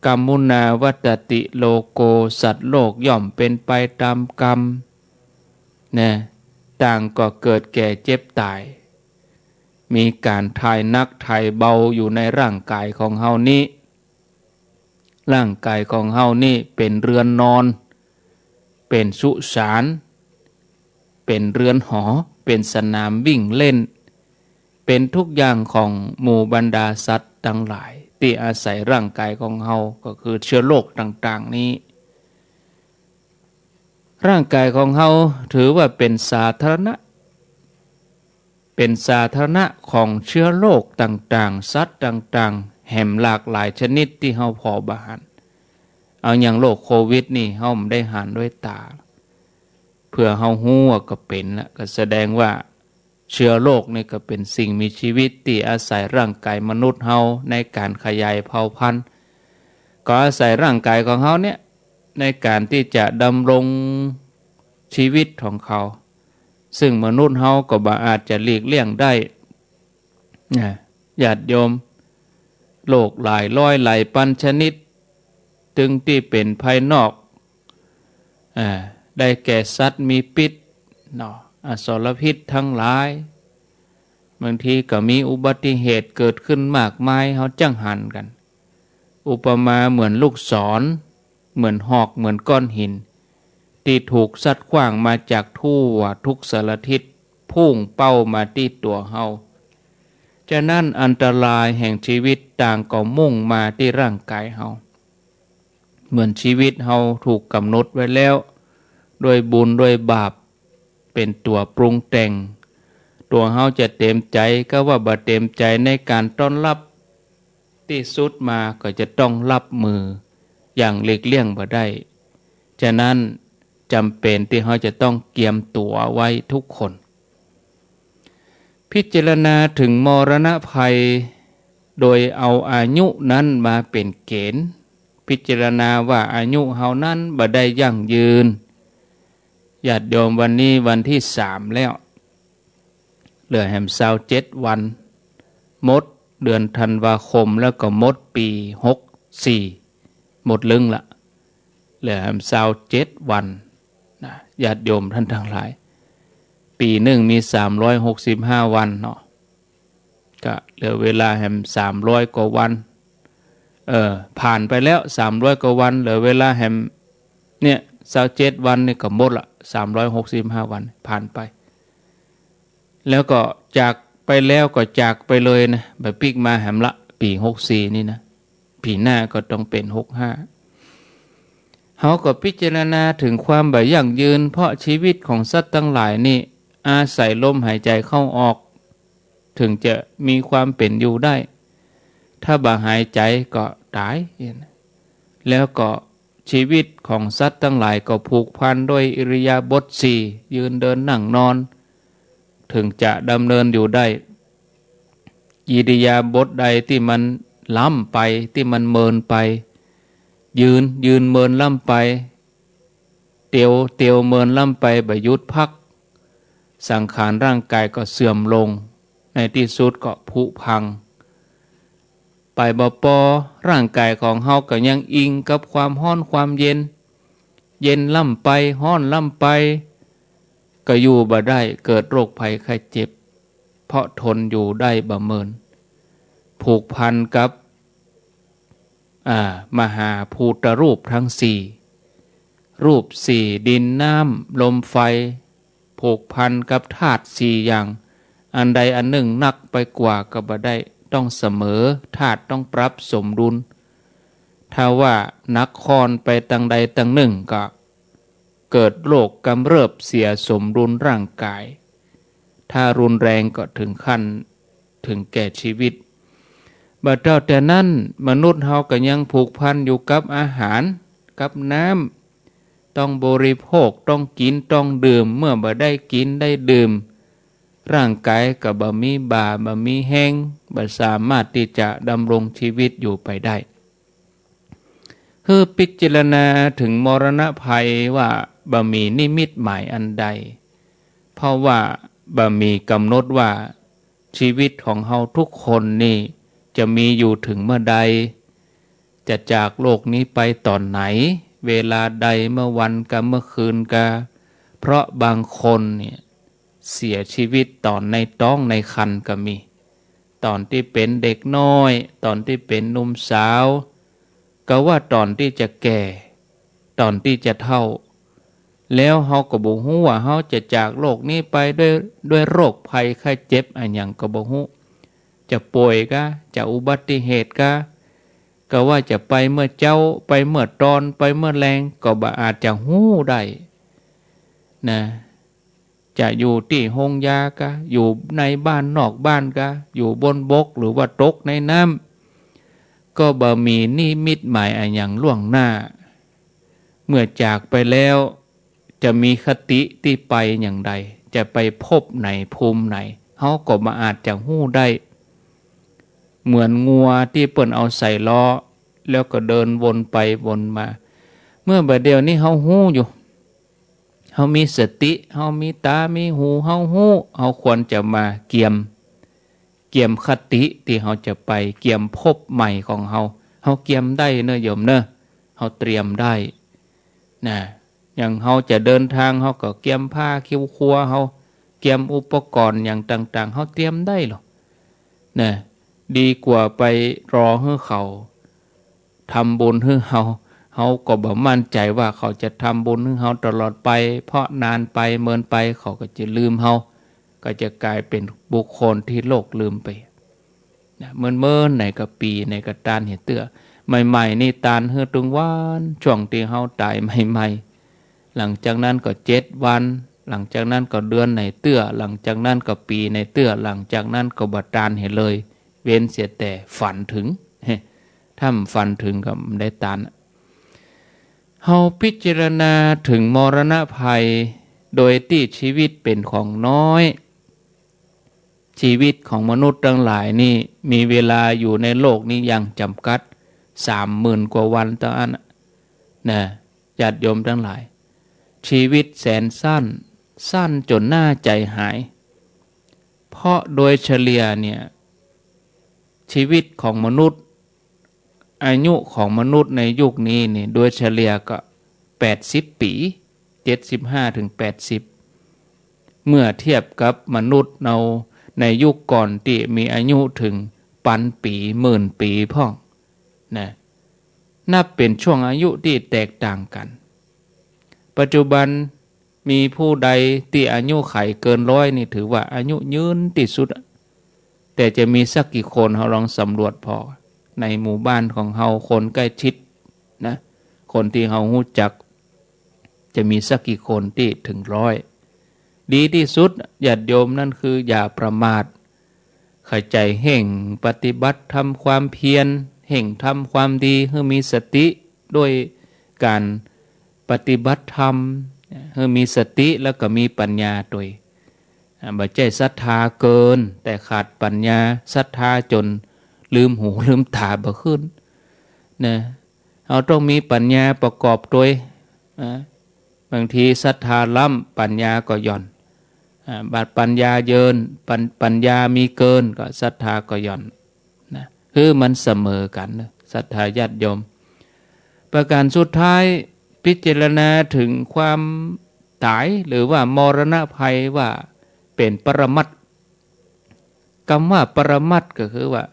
กัมมุนาวัตติโลโก สัตว์โลกย่อมเป๋นไปต๋ามกรรม นะ ต่างก็เกิดแก่เจ็บต๋าย มีก๋านถ่ายหนักถ่ายเบาอยู่ในร่างกายของเฮานี้ ร่างกายของเฮานี้เป๋นเรือนนอน เป๋นสุสาน เป๋นเรือนหอ เป๋นสนามวิ่งเล่น เป๋นทุกอย่างของหมู่บรรดาสัตว์ตังหลาย ตี้อาศัยร่างกายของเฮา ก็คือเชื้อโรคต่างๆ นี้ ร่างกายของเฮาถือว่าเป๋นสาธารณะ เป๋นสาธารณะของเชื้อโรคต่างๆ สัตว์ต่างๆ แหมหลากหลายชนิดตี้เฮาผ่อบ่หัน เอาอย่างโรคโควิดนี่ เฮาบ่ได้หันด้วยต๋า เผื่อเฮาฮู้ว่าก็เป๋นละ ก็แสดงว่าเชื้อโรคนี่ก็เป๋นสิ่งมีชีวิตตี้อาศัยร่างกายมนุษย์เฮาในก๋านขยายเผ่าพันธุ์ ก็อาศัยร่างกายของเฮาเนี่ย ในก๋านตี้จะดำรงชีวิตของเขา ซึ่งมนุษย์เฮาก็บ่อาจจะหลีกเลี่ยงได้ นะ ญาติโยม โรคหลายร้อยหลายปันชนิด ตึงตี้เป๋นภายนอก อ่า ได้แก่สัตว์มีพิษ เนาะ อสรพิษตังหลาย บางทีก็มีอุบัติเหตุเกิดขึ้นมากมาย เฮาจั้งหันกั๋น อุปมาเหมือนลูกศร เหมือนหอก เหมือนก้อนหิน ตี้ถูกสัตว์ขว้างมาจากทั่วทุกสารทิศ พุ่งเป้ามาตี้ตั๋วเฮา ฉะนั้นอันตรายแห่งชีวิตต่างก็มุ่งมาตี้ร่างกายเฮา เหมือนชีวิตเฮาถูกกำหนดไว้แล้ว ด้วยบุญด้วยบาป เป๋นตั๋วปรุงแต่ง ตั๋วเฮาจะเต๋มใจ๋ก็ว่าบ่เต๋มใจ๋ในก๋านต้อนรับ ตี้สุดมาก็จะต้องรับมืออย่างหลีกเลี่ยงบ่ได้ ฉะนั้นจ๋ำเป๋นตี้เฮาจะต้องเกียมตั๋วไว้ทุกคน พิจารณาเถิงมรณะภัย โดยเอาอายุนั้นมาเป๋นเกณฑ์ พิจารณาว่าอายุเฮานั้นบ่ได้ยั่งยืน ญาติโยม วันนี้วันตี้สามแล้ว เหลือแหมซาวเจ็ดวัน หมดเดือนธันวาคมแล้วก็หมดปี๋หกสี่ หมดลึงละ เหลือแหมซาวเจ็ดวัน นะ ญาติโยมต้านตังหลาย ปี๋นึ่งมีสามร้อยหกสิบห้าวันเนาะ ก็เหลือเวลาแหมสามร้อยกว่าวัน เออ ผ่านไปแล้วสามร้อยกว่าวัน เหลือเวลาแหม เนี่ย ซาวเจ็ดวันนี่ก็หมดละ สามร้อยหกสิบห้าวันผ่านไป แล้วก็จากไปแล้วก็จากไปเลยนะ บ่ปิ๊กมาแหมละ ปี๋หกสี่นี่นะ ปี๋หน้าก็ต้องเป๋นหกห้า เฮาก็พิจารณาเถิงความบ่ยั่งยืน เพราะชีวิตของสัตว์ตังหลายนี่อาศัยลมหายใจ๋เข้าออก เถิงจะมีความเป๋นอยู่ได้ ถ้าบ่หายใจ๋ก็ต๋าย แล้วก็ชีวิตของสัตว์ตังหลายก็ผูกพันด้วยอิริยาบถสี่ ยืนเดินนั่งนอน เถิงจะดำเนินอยู่ได้ อิริยาบถใดตี้มันล้ำไป ตี้มันเมินไป ยืน ยืนเมินล้ำไป เตียว เตียวเมินล้ำไป บ่หยุดพัก สังขารร่างกายก็เสื่อมลง ในตี้สุดก็ผุพังไป บ่ปอ ร่างกายของเฮาก็ยังอิงกับความฮ้อนความเย็น เย็นล้ำไป ฮ้อนล้ำไป ก็อยู่บ่ได้ เกิดโรคภัยไข้เจ็บ เพราะทนอยู่ได้บ่เมิน ผูกพันกับ อ่า มหาภูตรูปทั้งสี่ รูปสี่ ดิน น้ำ ลม ไฟ ผูกพันกับธาตุสี่อย่าง อันใดอันนึ่งหนักไปกว่าก็บ่ได้ ต้องเสมอ ธาตุต้องปรับสมดุล ถ้าว่าหนักค่อนไปตางใดตางนึ่งก็ เกิดโรคกำเริบเสียสมดุลร่างกาย ถ้ารุนแรงก็เถิงขั้นเถิงแก่ชีวิต บ่เต้าแต่นั้น มนุษย์เฮาก็ยังผูกพันอยู่กับอาหาร กับน้ำ ต้องบริโภค ต้องกิ๋น ต้องดื่ม เมื่อบ่ได้กิ๋นได้ดื่ม ร่างกายก็บ่มีบ่า บ่มีแฮง บ่สามารถตี้จะดำรงชีวิตอยู่ไปได้ หื้อพิจารณาเถิงมรณภัยว่าบ่มีนิมิตหมายอันใด เพราะว่าบ่มีกำหนดว่าชีวิตของเฮาทุกคนนี่จะมีอยู่เถิงเมื่อใด จะจากโลกนี้ไปต๋อนไหน เวลาใด เมื่อวันกา เมื่อคืนกา เพราะบางคนเนี่ย เสียชีวิตต๋อนในต๊องในครรภ์ก็มี ต๋อนตี้เป๋นเด็กน้อย ต๋อนตี้เป๋นหนุ่มสาว กาว่าต๋อนตี้จะแก่ ต๋อนตี้จะเฒ่า แล้วเฮาก็บ่ฮู้ว่าเฮาจะจากโลกนี้ไปด้วย ด้วยโรคภัยไข้เจ็บอะหยังก็บ่ฮู้ จะป่วยกา จะอุบัติเหตุกา กาว่าจะไปเมื่อเจ๊า ไปเมื่อตอน ไปเมื่อแลง ก็บ่อาจจะฮู้ได้นะ จะอยู่ตี้โฮงยากา อยู่ในบ้านนอกบ้านกา อยู่บนบกหรือว่าตกในน้ำ ก็บ่มีนิมิตหมายอะหยังล่วงหน้า เมื่อจากไปแล้ว จะมีคติตี้ไปอย่างใด จะไปภพไหนภูมิไหน เฮาก็บ่อาจจะฮู้ได้ เหมือนงัวตี้เปิ้นเอาใส่ล้อ แล้วก็เดินวนไปวนมา เมื่อบ่าเดี่ยวนี้เฮาฮู้อยู่ เฮามีสติ เฮามีต๋า มีหู เฮาฮู้ เฮาควรจะมาเกียม เกียมคติตี้เฮาจะไป เกียมภพใหม่ของเฮา เฮาเกียมได้เนาะโยมเนาะ เฮาเตรียมได้นะ อย่างเฮาจะเดินทาง เฮาก็เกียมผ้าเคี้ยวครัว เฮาเกียมอุปกรณ์อย่างต่างๆ เฮาเตรียมได้หรอกนะ ดีกว่าไปรอหื้อเขาทำบุญหื้อเฮา เฮาก็บ่มั่นใจ๋ว่าเขาจะทำบุญหื้อเฮาตลอดไป เพราะนานไปเมินไปเขาก็จะลืมเฮา ก็จะก๋ายเป๋นบุคคลตี้โลกลืมไป นะ เมินๆ ไหนก็ปี๋ไหนก็ตานหื้อเตื้อ ใหม่ๆ นี่ตานหื้อตึงวัน ช่วงตี้เฮาต๋ายใหม่ๆ หลังจากนั้นก็เจ็ดวัน หลังจากนั้นก็เดือนไหนเตื้อ หลังจากนั้นก็ปี๋ไหนเตื้อ หลังจากนั้นก็บ่ตานหื้อเลย เว้นเสียแต่ฝันถึง ถ้าบ่ฝันถึงก็บ่ได้ตาน เฮาพิจารณาเถิงมรณภัย โดยตี้ชีวิตเป๋นของน้อย ชีวิตของมนุษย์ตังหลายนี่มีเวลาอยู่ในโลกนี้อย่างจำกัด สามหมื่นกว่าวันเต้าอั้นนะ ญาติโยมตังหลาย ชีวิตแสนสั้น สั้นจ๋นน่าใจ๋หาย เพราะโดยเฉลี่ยเนี่ย ชีวิตของมนุษย์ อายุของมนุษย์ในยุคนี้นี่ โดยเฉลี่ยก็แปดสิบปี๋ เจ็ดสิบห้าถึงแปดสิบ เมื่อเทียบกับมนุษย์เฮาในยุคก่อนตี้มีอายุเถิงปันปี๋ หมื่นปี๋พ่องนะ นับเป๋นช่วงอายุตี้แตกต่างกั๋น ปัจจุบันมีผู้ใดตี้อายุขัยเกินร้อยนี่ถือว่าอายุยืนตี้สุดอะ แต่จะมีสักกี่คน เฮาลองสำรวจผ่อ ในหมู่บ้านของเฮา คนใก้ชิดนะ คนตี้เฮาฮู้จัก จะมีสักกี่คนตี้เถิงร้อย ดีตี้สุด ญาติโยม นั้นคืออย่าประมาท ขยันเฮ่งปฏิบัติธรรมความเพียร เฮ่งทำความดีหื้อมีสติ โดยก๋านปฏิบัติธรรมหื้อมีสติ แล้วก็มีปัญญาตวย อ่า บ่ใจ้ศรัทธาเกิน แต่ขาดปัญญา ศรัทธาจ๋นลืมหูลืมต๋าบ่ขึ้นนะ เฮาต้องมีปัญญาประกอบตวย นะ บางทีศรัทธาล้ำ ปัญญาก็หย่อน อ่า บาดปัญญาเยิน ปัญ- ปัญญามีเกิน ก็ศรัทธาก็หย่อนนะ หื้อมันเสมอกั๋นนะ ศรัทธาญาติโยม ประก๋านสุดท้าย พิจารณาเถิงความต๋าย หรือว่ามรณภัยว่าเป๋นปรมัตถ์ กำว่าปรมัตถ์ก็คือว่า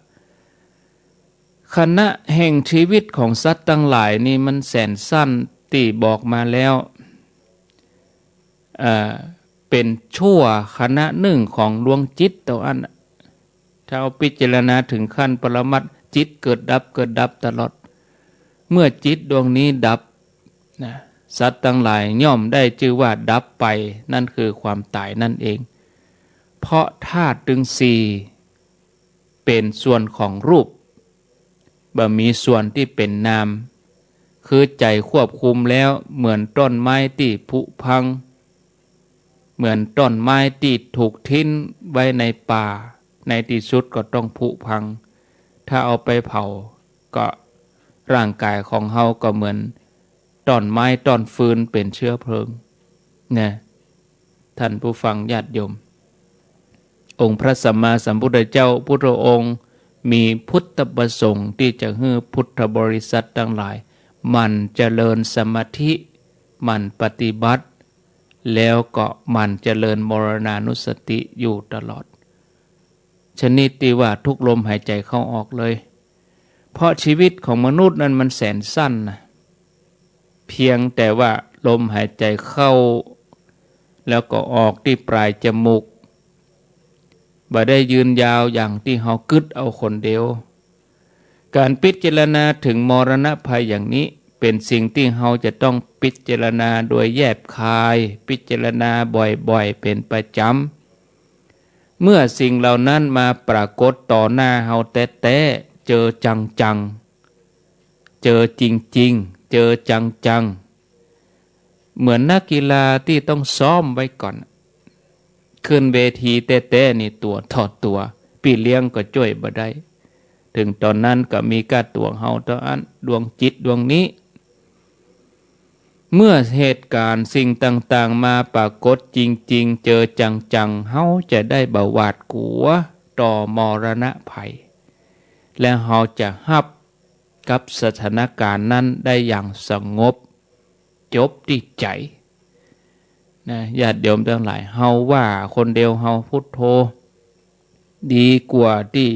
ขณะแห่งชีวิตของสัตว์ตังหลายนี่มันแสนสั้น ตี้บอกมาแล้ว เอ่อ เป๋นชั่วขณะนึ่งของดวงจิตเต้าอั้น ถ้าเอาพิจารณาเถิงขั้นปรมัตถ์ จิตเกิดดับ เกิดดับตลอด เมื่อจิตดวงนี้ดับนะ สัตว์ตังหลายย่อมได้จื้อว่าดับไป นั่นคือความต๋ายนั่นเอง เพราะธาตุตึงสี่ เป๋นส่วนของรูป บ่มีส่วนตี้เป๋นนาม คือใจ๋ควบคุมแล้ว เหมือนต้นไม้ตี้ผุพัง เหมือนต้นไม้ตี้ถูกทิ้งไว้ในป่า ในตี้สุดก็ต้องผุพัง ถ้าเอาไปเผา ก็ร่างก๋ายของเฮาก็เหมือนต้นไม้ต้นฟืนเป๋นเชื้อเพลิงนะ ท่านผู้ฟังญาติโยม องค์พระสัมมาสัมพุทธเจ้าพุทธองค์มีพุทธประสงค์ตี้จะหื้อพุทธบริษัทตังหลายหมั่นเจริญสมาธิ หมั่นปฏิบัติ แล้วก็หมั่นเจริญมรณานุสติอยู่ตลอด ชนิดตี้ว่าทุกลมหายใจ๋เข้าออกเลย เพราะชีวิตของมนุษย์นั้นมันแสนสั้นนะ เพียงแต่ว่าลมหายใจ๋เข้า แล้วก็ออกตี้ป๋ายจมูก บ่ได้ยืนยาวอย่างตี้เฮากึ๊ดเอาคนเดียว ก๋านพิจารณาเถิงมรณภัยอย่างนี้ เป๋นสิ่งตี้เฮาจะต้องพิจารณาโดยแยบคาย พิจารณาบ่อยๆ เป๋นประจ๋ำ เมื่อสิ่งเหล่านั้นมาปรากฏต่อหน้าเฮาแต๊ๆ เจอจังๆ เจอจริงๆ เจอจังๆ เหมือนนักกีฬาตี้ต้องซ้อมไว้ก่อน ขึ้นเวทีแต๊ๆ นี่ตั๋วต่อตั๋ว ปี้เลี้ยงก็จ้วยบ่ได้ เถิงต๋อนนั้นก็มีก้าตั๋วเฮาเต้าอั้น ดวงจิตดวงนี้ เมื่อเหตุก๋ารณ์สิ่งต่างๆ มาปรากฏจริงๆ เจอจังๆ เฮาจะได้บ่หวาดกั๋วต่อมรณภัย และเฮาจะฮับกับสถานก๋ารณ์นั้นได้อย่างสงบ จบตี้ใจ๋นะ ญาติโยมตังหลาย เฮาว่าคนเดียวเฮาพุทโธ ดีกว่าตี้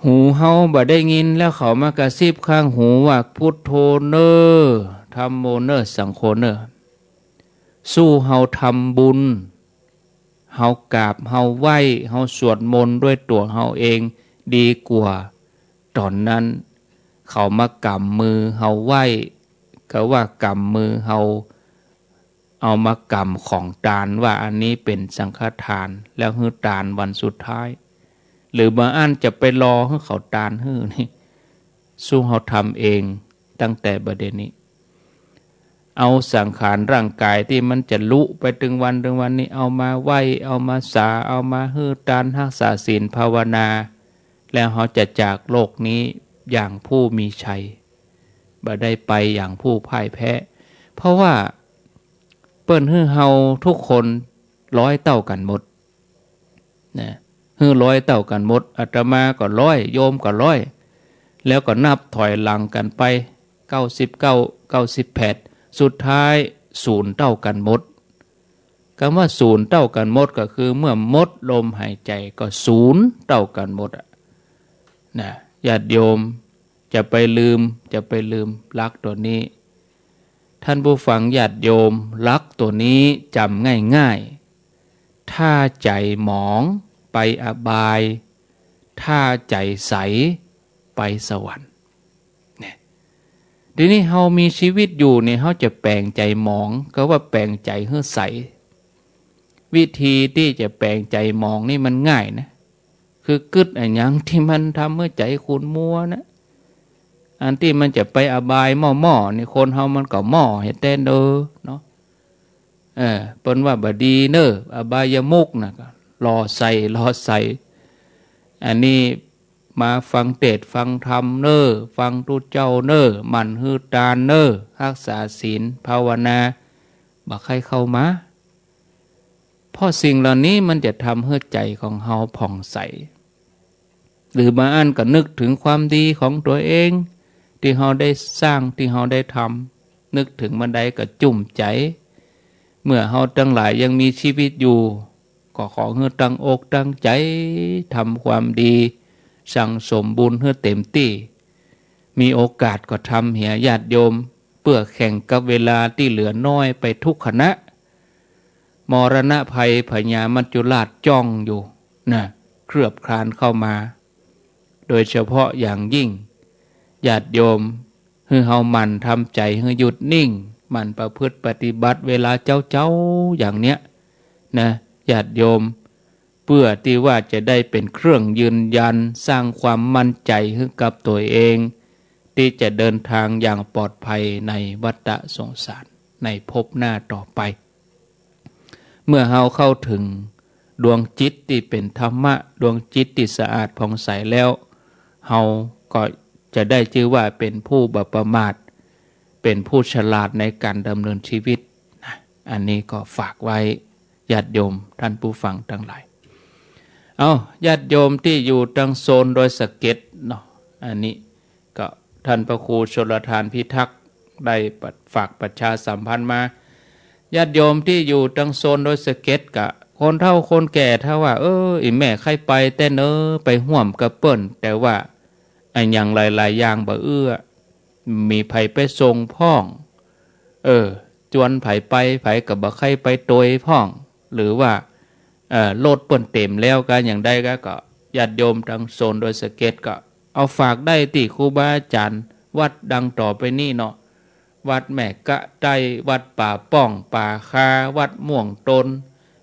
หูเฮาบ่ได้ยิน แล้วเขามากระซิบข้างหูว่า พุทโธเน่อ ธัมโมเน่อ สังโฆเน่อ สู้เฮาทำบุญ เฮากราบ เฮาไหว้ เฮาสวดมนต์ด้วยตั๋วเฮาเอง ดีกว่าต๋อนนั้น เขามากำมือเฮาไหว้ ก็ว่ากำมือเฮา เอามากำของตานว่าอันนี้เป๋นสังฆทาน แล้วหื้อตานวันสุดท้าย หรือบ่อั้นจะไปรอหื้อเขาตานหื้อนี่ สู้เฮาทำเองตั้งแต่บัดเดี๋ยวนี้ เอาสังขารร่างก๋ายตี้มันจะลุไปตึงวันตึงวันนี้ เอามาไหว้ เอามาสา เอามาหื้อตาน ฮักษาศีลภาวนา แล้วเฮาจะจากโลกนี้อย่างผู้มีชัย บ่ได้ไปอย่างผู้พ่ายแพ้ เพราะว่าเปิ้นหื้อเฮาทุกคนร้อยเต้ากั๋นหมดนะ หื้อร้อยเต้ากั๋นหมด อาตมาก็ร้อย โยมก็ร้อย แล้วก็นับถอยหลังกั๋นไป เก้าสิบเก้า เก้าสิบแปด สุดท้ายศูนย์เต้ากั๋นหมด กำว่าศูนย์เต้ากั๋นหมดก็คือเมื่อหมดลมหายใจ๋ก็ศูนย์เต้ากั๋นหมดอะนะ ญาติโยม จะไปลืม จะไปลืมหลักตั๋วนี้ ท่านผู้ฟังญาติโยม หลักตั๋วนี้จ๋ำง่ายๆ ถ้าใจ๋หมองไปอบาย ถ้าใจ๋ใสไปสวรรค์ เนี่ย ทีนี้เฮามีชีวิตอยู่เนี่ย เฮาจะแป๋งใจ๋หมอง ก็ว่าแป๋งใจ๋หื้อใส วิธีตี้จะแป๋งใจ๋หมองนี่มันง่ายนะ คือกึ๊ดอะหยังตี้มันทำหื้อใจ๋ขุ่นมัวนะ อันตี้มันจะไปอบายหม้อๆ นี่ คนเฮามันก็หม้อเฮ็ดแต๊เน่อเนาะ เออ เปิ้นว่าบ่ดีเน่อ อบายมุขน่ะ ก็หล่อใส่ หล่อใส่ อันนี้มาฟังเตสน์ฟังธรรมเน่อ ฟังตุ๊เจ้าเน่อ หมั่นหื้อตานเน่อ ฮักษาศีล ภาวนา บ่ใค่เข้ามา เพราะสิ่งเหล่านี้มันจะทำหื้อใจ๋ของเฮาผ่องใส หรือบางอันก็นึกเถิงความดีของตั๋วเอง ตี้เฮาได้สร้าง ตี้เฮาได้ทำ นึกเถิงเมื่อใดก็จุ่มใจ๋ เมื่อเฮาตังหลายยังมีชีวิตอยู่ ก็ขอหื้อตั้งอกตั้งใจ๋ทำความดี สั่งสมบุญหื้อเต๋มตี้ มีโอกาสก็ทำเหียญาติโยม เปื้อแข่งกับเวลาตี้เหลือน้อยไปทุกขณะ มรณะภัยพญามัจจุราชจ้องอยู่นะ เคลือบคลานเข้ามา โดยเฉพาะอย่างยิ่ง ญาติโยม หื้อเฮาหมั่นทำใจ๋หื้อหยุดนิ่ง หมั่นประพฤติปฏิบัติเวลาเจ๊าๆ อย่างเนี้ยนะ ญาติโยม เปื้อตี้ว่าจะได้เป๋นเครื่องยืนยัน สร้างความมั่นใจ๋หื้อกับตั๋วเอง ตี้จะเดินทางอย่างปลอดภัยในวัฏสงสาร ในภพหน้าต่อไป เมื่อเฮาเข้าเถิงดวงจิตตี้เป๋นธรรมะ ดวงจิตตี้สะอาดผ่องใสแล้ว เฮาก็จะได้จื้อว่าเป๋นผู้บ่ประมาท เป๋นผู้ฉลาดในก๋านดำเนินชีวิตนะ อันนี้ก็ฝากไว้ ญาติโยมท่านผู้ฟังตังหลาย เอ้า ญาติโยมตี้อยู่ตังโซนดอยสะเก็ดเนาะ อันนี้ก็ท่านพระครูชลทานพิทักษ์ได้ฝากประชาสัมพันธ์มา ญาติโยมตี้อยู่ตังโซนดอยสะเก็ดกะ คนเฒ่าคนแก่ถ้าว่า เออ อี่แม่ใค่ไปแต๊เน่อ ไปฮ่วมกับเปิ้น แต่ว่าอะหยังหลายๆ อย่างบ่เอื้อ มีใผไปส่งพ่อง เออ จวนใผไป ใผก็บ่ใค่ไปตวยพ่อง หรือว่า เอ่อ รถเปิ้นเต๋มแล้วกะ อย่างใดกะ ก็ญาติโยมตังโซนดอยสะเก็ดก็เอาฝากได้ตี้ครูบาอาจ๋ารย์วัดดังต่อไปนี้เนาะ วัดแม่กะใต้ วัดป่าป้องป่าคา วัดม่วงตน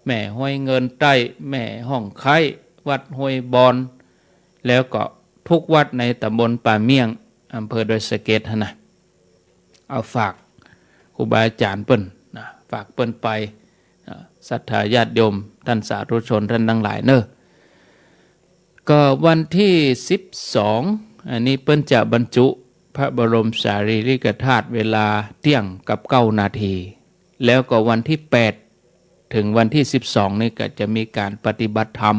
แม่ฮ้อยเงินใต้ แม่ฮ่องไคร้ วัดห้วยบอน แล้วก็ทุกวัดในตำบลป่าเมี่ยง อำเภอดอยสะเก็ดหั้นนะ เอาฝากครูบาอาจ๋ารย์เปิ้นนะ ฝากเปิ้นไป อ่า ศรัทธาญาติโยม ท่านสาธุชนท่านตังหลายเน่อ ก็วันตี้สิบสอง อันนี้เปิ้นจะบรรจุพระบรมสารีริกธาตุเวลาเตี้ยงกับเก้านาที แล้วก็วันตี้แปด เถิงวันตี้สิบสองนี่ก็จะมีก๋านปฏิบัติธรรม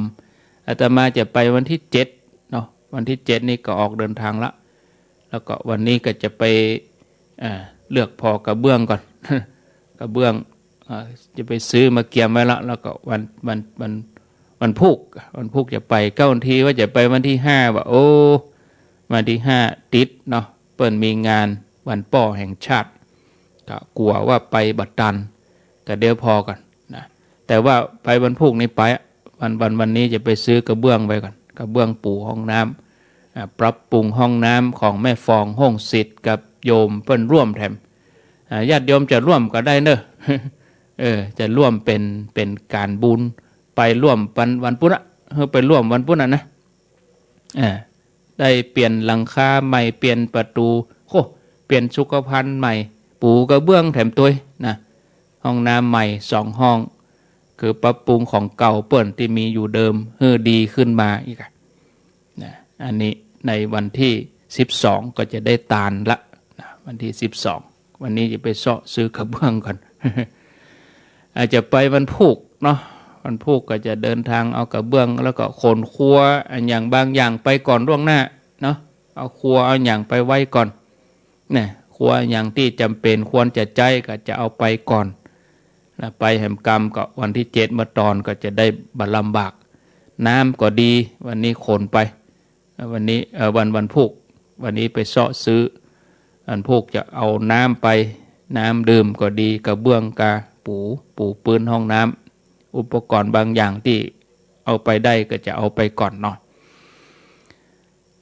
อาตมาจะไปวันตี้เจ็ดเนาะ วันตี้เจ็ดนี่ก็ออกเดินทางละ แล้วก็วันนี้ก็จะไป อ่า เลือกผ่อกระเบื้องก่อน กระเบื้อง อ่า จะไปซื้อมาเกียมไว้ละ แล้วก็วัน วัน วัน วันพูก วันพูกจะไป เก้านาทีว่าจะไปวันตี้ห้า ว่า โอ้ วันตี้ห้าติดเนาะ เปิ้นมีงานวันป้อแห่งชาติ ก็กั๋วว่าไปบ่ตัน ก็เดี๋ยวผ่อก่อนนะ แต่ว่าไปวันพูกนี่ไปอะ วัน วัน วันนี้จะไปซื้อกระเบื้องไว้ก่อน กระเบื้องปูห้องน้ำ อ่า ปรับปรุงห้องน้ำของแม่ฟอง ห้องศิษย์กับโยมเปิ้นร่วมแถม อ่า ญาติโยมจะร่วมก็ได้เน่อ เออ จะร่วมเป๋น เป๋นก๋านบุญ ไปร่วมวัน วันพุธอะ เออ ไปร่วมวันพุธอะนะ อ่า ได้เปลี่ยนหลังคาใหม่ เปลี่ยนประตู๋ โอ้ เปลี่ยนสุขภัณฑ์ใหม่ ปูกระเบื้องแถมตวยนะ ห้องน้ำใหม่สองห้อง คือปรับปรุงของเก่าเปิ้นตี้มีอยู่เดิมหื้อดีขึ้นมาอีกอะ นะ อันนี้ในวันตี้สิบสองก็จะได้ตานละนะ วันตี้สิบสอง วันนี้จะไปเซาะซื้อกระเบื้องก่อน อาจจะไปวันพูกเนาะ วันพูกก็จะเดินทางเอากระเบื้อง แล้วก็ขนครัวอะหยังบางอย่างไปก่อนล่วงหน้าเนาะ เอาครัวเอาหยังไปไว้ก่อน เนี่ย ครัวอะหยังตี้จ๋ำเป๋นควรจะใจ๊ก็จะเอาไปก่อน แล้วไปแหมกำก็วันตี้เจ็ดเมื่อตอนก็จะได้บ่ลำบาก น้ำก็ดี วันนี้ขนไป วันนี้ เอ่อ วัน วันพูก วันนี้ไปเซาะซื้อ วันพูกจะเอาน้ำไป น้ำดื่มก็ดี กระเบื้องกาปู ปูพื้นห้องน้ำ อุปกรณ์บางอย่างตี้เอาไปได้ก็จะเอาไปก่อนเนาะ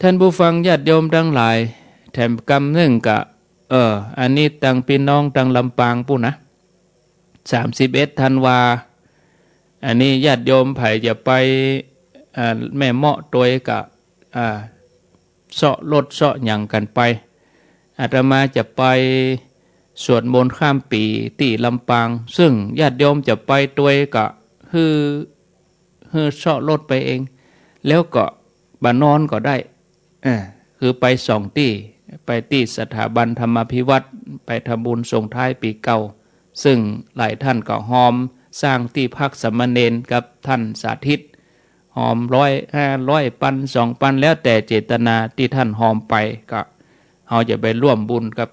ท่านผู้ฟังญาติโยมตังหลาย แถมกำนึ่งกะ เออ อันนี้ตังปี้น้องตังลำปางปู้นนะ สามสิบเอ็ดธันวา อันนี้ญาติโยมใผจะไป อ่า แม่เมาะตวยกะ อ่า เซาะรถเซาะหยังกั๋นไป อาตมาจะไปสวดมนต์ข้ามปี๋ตี้ลำปาง ซึ่งญาติโยมจะไปตวยกะ หื้อ หื้อเซาะรถไปเอง แล้วก็บ่นอนก็ได้ เออ คือไปสองตี้ ไปตี้สถาบันธรรมาภิวัตน์ ไปทำบุญส่งท้ายปี๋เก่า ซึ่งหลายท่านก็ฮอมสร้างตี้พักสามเณรกับท่านสาธิต ฮอมร้อย ห้าร้อย ปัน สองปัน แล้วแต่เจตนาตี้ท่านฮอมไป ก็เฮาจะไปร่วมบุญกับ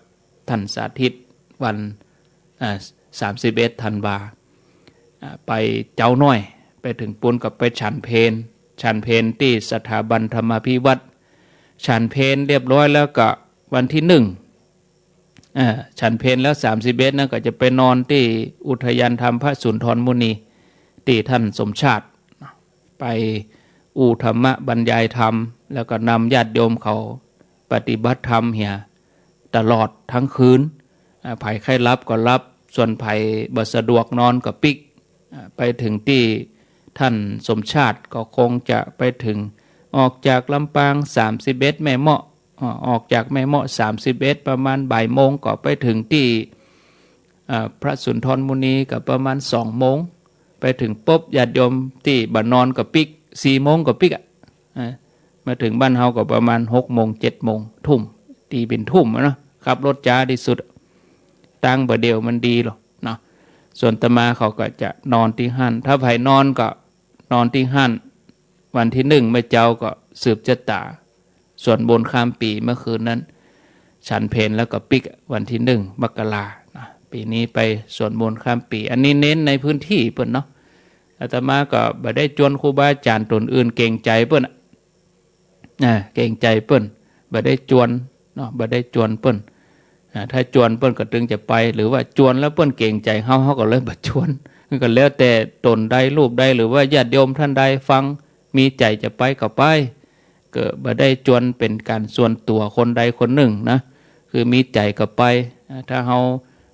ท่านสาธิตวัน อ่า สามสิบเอ็ดธันวา อ่า ไปเจ๊าน้อย ไปเถิงปู๊นก็ไปฉันเพล ฉันเพลตี้สถาบันธรรมาภิวัตน์ ฉันเพลเรียบร้อยแล้วก็วันตี้หนึ่ง อ่า ฉันเพลแล้วสามสิบเอ็ดนั้นก็จะไปนอนตี้อุทยานธรรมพระสุนทรมุนี ตี้ท่านสมชาติ ไปอู้ธรรมะบรรยายธรรม แล้วก็นำญาติโยมเขาปฏิบัติธรรมเหียตลอดทั้งคืน อ่า ใผใค่หลับก็หลับ ส่วนใผบ่สะดวกนอนก็ปิ๊ก อ่า ไปเถิงตี้ท่านสมชาติก็คงจะไปเถิง ออกจากลำปางสามสิบเอ็ดแม่เมาะ อ่า ออกจากแม่เมาะสามสิบเอ็ดประมาณบ่ายโมงก็ไปเถิงตี้ อ่า พระสุนทรมุนีก็ประมาณสองโมง ไปเถิงปุ๊บญาติโยมตี้บ่นอนก็ปิ๊ก สี่โมงก็ปิ๊กอะ อ่า มาเถิงบ้านเฮาก็ประมาณหกโมง เจ็ดโมง ทุ่ม ตีเป๋นทุ่มอะเนาะ ขับรถจ๊าตี้สุด ตั้งบ่าเดี่ยวมันดีลอเนาะ ส่วนอาตมาเขาก็จะนอนตี้หั้น ถ้าใผนอนก็นอนตี้หั้น วันตี้หนึ่งเมื่อเจ๊าก็สืบจะต๋า สวดมนต์ข้ามปี๋เมื่อคืนนั้น ฉันเพลแล้วก็ปิ๊กวันตี้หนึ่งมกรานะ ปี๋นี้ไปสวดมนต์ข้ามปี๋ อันนี้เน้นในพื้นตี้เปิ้นเนาะ อาตมาก็บ่ได้จวนครูบาอาจ๋ารย์ต๋นอื่น เกรงใจ๋เปิ้นอะ อ่า เกรงใจ๋เปิ้น บ่ได้จวนเนาะ บ่ได้จวนเปิ้น อ่า ถ้าจวนเปิ้นก็ตึงจะไป หรือว่าจวนแล้วเปิ้นเกรงใจ๋เฮา เฮาก็เลยบ่จวน ก็แล้วแต่ต๋นใดรูปใด หรือว่าญาติโยมท่านใดฟัง มีใจ๋จะไปก็ไป ก็บ่ได้จวนเป๋นก๋านส่วนตั๋วคนใดคนนึ่งนะ คือมีใจ๋ก็ไป อ่า ถ้าเฮา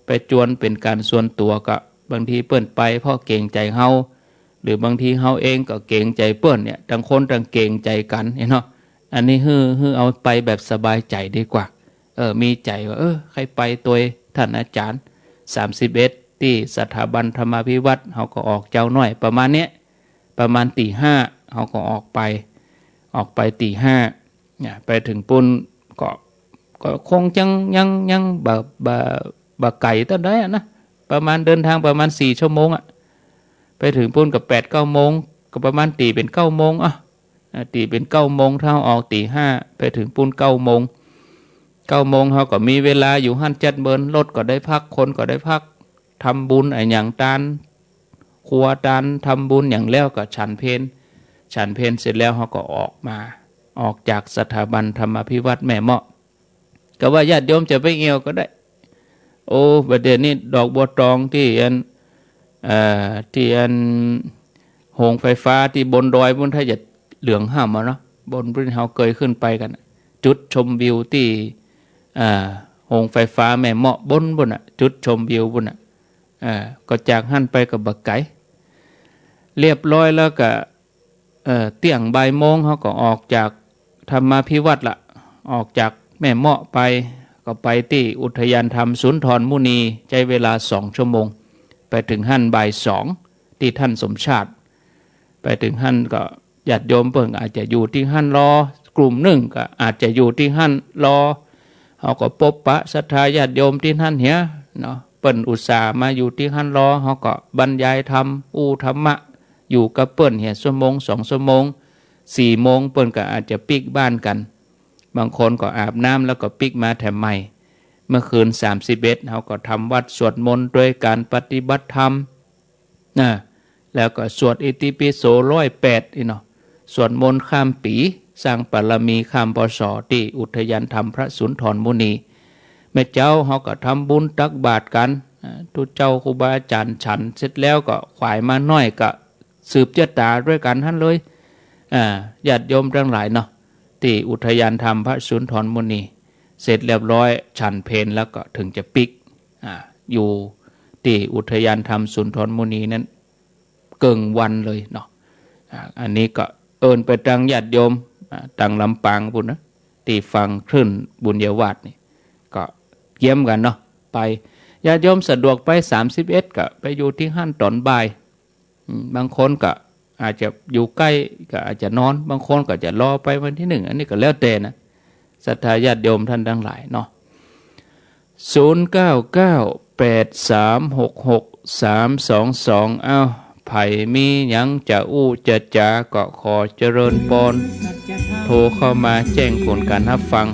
ไปจวนเป๋นก๋านส่วนตั๋วก็ บางทีเปิ้นไปเพราะเกรงใจ๋เฮา หรือบางทีเฮาเองก็เกรงใจ๋เปิ้นเนี่ย ต่างคนต่างเกรงใจ๋กั๋นเนี่ยเนาะ อันนี้หื้อ หื้อเอาไปแบบสบายใจ๋ดีกว่า เออ มีใจ๋ว่า เออ ใค่ไปตวยท่านอาจ๋ารย์ สามสิบเอ็ดตี้สถาบันธรรมาภิวัตน์ เฮาก็ออกเจ๊าน้อยประมาณเนี้ย ประมาณตี๋ห้า เฮาก็ออกไป ออกไปตี๋ห้า เนี่ย ไปเถิงปู๊นก็ ก็คงยัง ยัง ยังบ่ บ่ บ่ไก๋เต้าใดอะนะ ประมาณเดินทางประมาณสี่ชั่วโมงอะ ไปเถิงปู๊นก็แปดเก้าโมง ก็ประมาณตี๋เป๋นเก้าโมงอะ อ่า ตี๋เป๋นเก้าโมง ถ้าเฮาออกตี๋ห้า ไปเถิงปู๊นเก้าโมง เก้าโมงเฮาก็มีเวลาอยู่หั้นจัดเมิน รถก็ได้พัก คนก็ได้พัก ทำบุญอะหยังตาน ครัวตาน ทำบุญหยังแล้วก็ฉันเพล ฉันเพลเสร็จแล้วเฮาก็ออกมา ออกจากสถาบันธรรมาภิวัตน์แม่เมาะ ก็ว่าญาติโยมจะไปเอี่ยวก็ได้ โอ้ บ่าเดี่ยวนี้ดอกบัวตองตี้อัน เอ่อ ตี้อันโฮงไฟฟ้าตี้บนดอยปู๊น ถ้าจะเหลืองห้ามอะเนาะ บนปู๊นเฮาเกยขึ้นไปกั๋นอะ จุดชมวิวตี้ อ่า โฮงไฟฟ้าแม่เมาะบนปู๊นอะ จุดชมวิวปู๊นอะ อ่า ก็จากหั้นไปก็บ่ไก๋ เรียบร้อยแล้วก็ เอ่อ เตี้ยงบ่ายโมงเฮาก็ออกจากธรรมาภิวัตน์ละ ออกจากแม่เมาะไป ก็ไปตี้อุทยานธรรมสุนทรมุนี ใจ๊เวลาสองชั่วโมง ไปเถิงหั้นบ่ายสอง ตี้ท่านสมชาติ ไปเถิงหั้นก็ญาติโยมเปิ้นอาจจะอยู่ตี้หั้นรอ กลุ่มนึ่งก็อาจจะอยู่ตี้หั้นรอ เฮาก็ปบปะศรัทธาญาติโยมตี้หั้นเหียเนาะ เปิ้นอุตส่าห์มาอยู่ตี้หั้นรอ เฮาก็บรรยายธรรม อู้ธรรมะ อยู่กับเปิ้นเหียชั่วโมงสองชั่วโมง สี่โมงเปิ้นก็อาจจะปิ๊กบ้านกั๋น บางคนก็อาบน้ำแล้วก็ปิ๊กมาแถมใหม่ เมื่อคืนสามสิบเอ็ด เฮาก็ทำวัตรสวดมนต์ตวยก๋านปฏิบัติธรรม นะ แล้วก็สวดอิติปิโสร้อยแปด อี้เนาะ สวดมนต์ข้ามปี๋ สร้างบารมีข้าม พ.ศ. ตี้อุทยานธรรมพระสุนทรมุนี แม่เจ๊าเฮาก็ทำบุญตักบาตรกั๋น อ่า ตุ๊เจ้าครูบาอาจ๋ารย์ฉันเสร็จแล้วก็ขวายมาน้อยก็สืบเจื้อต๋าตวยกั๋นหั้นเลย อ่า ญาติโยมตังหลายเนาะ ตี้อุทยานธรรมพระสุนทรมุนี เสร็จเรียบร้อย ฉันเพลแล้วก็เถิงจะปิ๊ก อ่า อยู่ตี้อุทยานธรรมสุนทรมุนีนั้น เกิ่งวันเลยเนาะ อ่า อันนี้ก็เอิ้นไปตังญาติโยม อ่า ตังลำปางปู้นนะ ตี้ฟังคลื่นบุญญาวาสนี่ ก็เยี่ยมกั๋นเนาะ ไป ญาติโยมสะดวกไปสามสิบเอ็ดก็ไปอยู่ตี้หั้นต๋อนบ่าย อืม บางคนก็อาจจะอยู่ใก้ก็อาจจะนอน บางคนก็จะรอไปวันตี้หนึ่ง อันนี้ก็แล้วแต่นะ ศรัทธาญาติโยมท่านตังหลายเนาะ ศูนย์เก้าเก้า แปดสามหกหก สามสองสอง อ้าว ใผมีหยังจะอู้จะจ๋าก็ขอเจริญปอน โทรเข้ามาแจ้งผลก๋านฮับฟัง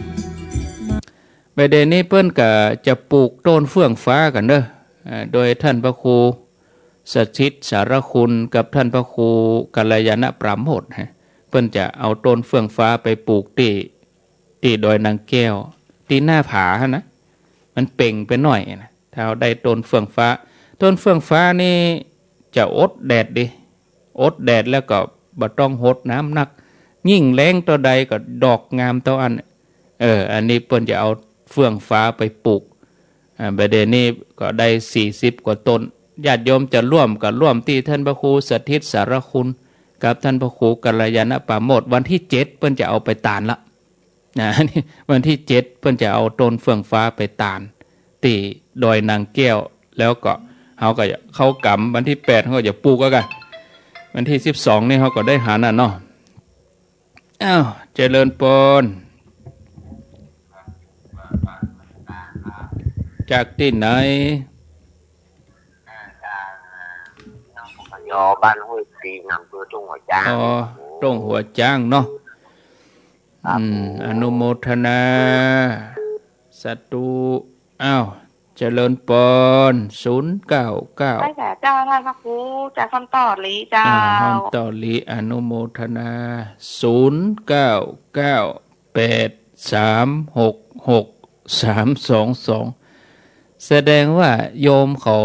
บ่ายเดี๋ยวนี้เปิ้นก็จะปลูกต้นเฟื่องฟ้ากั๋นเนาะ อ่า โดยท่านพระครูสถิตสารคุณกับท่านพระครูกัลยาณปราโมชย์ฮะ เปิ้นจะเอาต้นเฟื่องฟ้าไปปลูกตี้ ตี้ดอยนางแก้ว ตี้หน้าผาหั้นนะ มันเป่งไปหน้อยนะ ถ้าเฮาได้ต้นเฟื่องฟ้า ต้นเฟื่องฟ้านี่จะอดแดดดี อดแดดแล้วก็บ่ต้องหดน้ำนัก ยิ่งแล้งเต้าใดก็ดอกงามเต้าอั้น เออ อันนี้เปิ้นจะเอาเฟื่องฟ้าไปปลูก อ่า บ่ายเดี๋ยวนี้ก็ได้สี่สิบกว่าต้น ญาติโยมจะร่วมก็ร่วมตี้ท่านพระครูสถิตสารคุณกับท่านพระครูกัลยาณปราโมชย์ วันตี้เจ็ดเปิ้นจะเอาไปตานละ นะ วันตี้เจ็ดเปิ้นจะเอาต้นเฟื่องฟ้าไปตานตี้ดอยนางแก้ว แล้วก็เฮาก็จะเข้ากรรม วันตี้แปดเฮาก็จะปลูกแล้วกั๋น วันตี้สิบสองนี่เฮาก็ได้หันน่ะเนาะ อ้าว เจริญปอน จากตี้ไหน ยอ บ้านห้วยปิง อำเภอทุ่งหัวช้าง อ๋อ ทุ่งหัวช้างเนาะ ครับ อืม อนุโมทนา สาธุ อ้าว เจริญปอน ศูนย์เก้าเก้า ไหว้สาเจ้าท่านพระครู เจ้า ฮ้อมต่อหลีเจ้า อ่า ฮ้อมต่อหลี อนุโมทนา ศูนย์เก้าเก้า แปดสามหกหก สามสองสอง แสดงว่าโยมเขา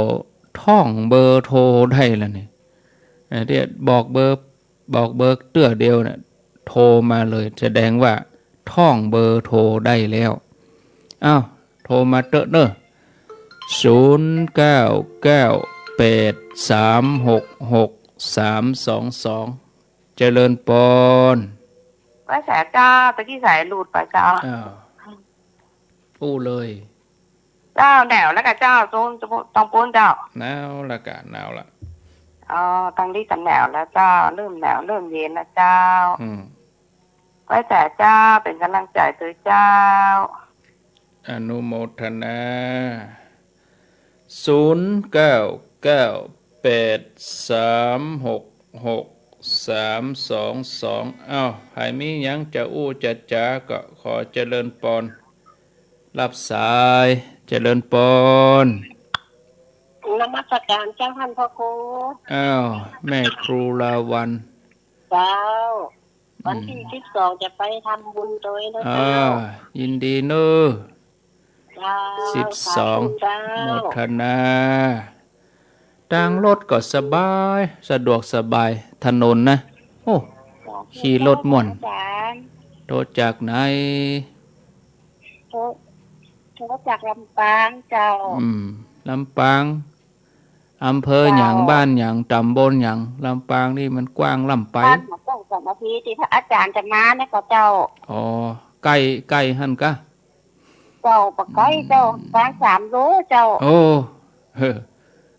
ท่องเบอร์โทรได้แล้วนี่ อ่า เดี๋ยวบอกเบอร์ บอกเบอร์เตื้อเดียวน่ะ โทรมาเลย แสดงว่าท่องเบอร์โทรได้แล้ว อ้าว โทรมาเต๊อะเน่อ ศูนย์เก้าเก้า แปดสามหกหก สามสองสอง เจริญปอน ไหว้สาเจ้า ตะกี้สายหลุดไปเจ้า อ้าว อู้เลย เจ้า แหนวแล้วก่ะเจ้า ตรง ตรงปู๊นเจ้า แหนวแล้วก่ะ แหนวละ อ๋อ ตังนี้ก็แหนวแล้วเจ้า เริ่มแหนว เริ่มเย็นแล้วเจ้า อืม ไหว้สาเจ้า เป๋นก๋ำลังใจ๋เจ้า อนุโมทนา ศูนย์เก้าเก้า แปดสามหกหก สามสองสอง อ้าว ใผมีหยังจะอู้จะจ๋าก็ขอเจริญปอน รับสาย เจริญปอน นมัสการเจ้าท่านพระครู อ้าว แม่ครูลาวัณ เจ้า วันตี้ อืม สิบสองจะไปทำบุญตวยนะ อ่า เจ้า ยินดีเน่อ เจ้า สิบสอง สาธุเจ้า โมทนา ตางรถก็สบาย สะดวกสบาย ถนนนะ โอ้ สาธุ ขี่รถม่วน เจ้า อาจ๋ารย์ โทรจากไหน โทร โทรจากลำปางเจ้า อืม ลำปาง อำเภอหยัง เจ้า บ้านหยัง ตำบลหยัง ลำปางนี่มันกว้างล้ำไป บ้านหัวโป่งสามัคคี ตี้พระอาจ๋ารย์จะมาเนี่ยก่อเจ้า อ๋อ ใก้ ใก้หั้นกะ เจ้า บ่ใก้เจ้า อืม ประมาณสามโลเจ้า โอ้ เฮ้อ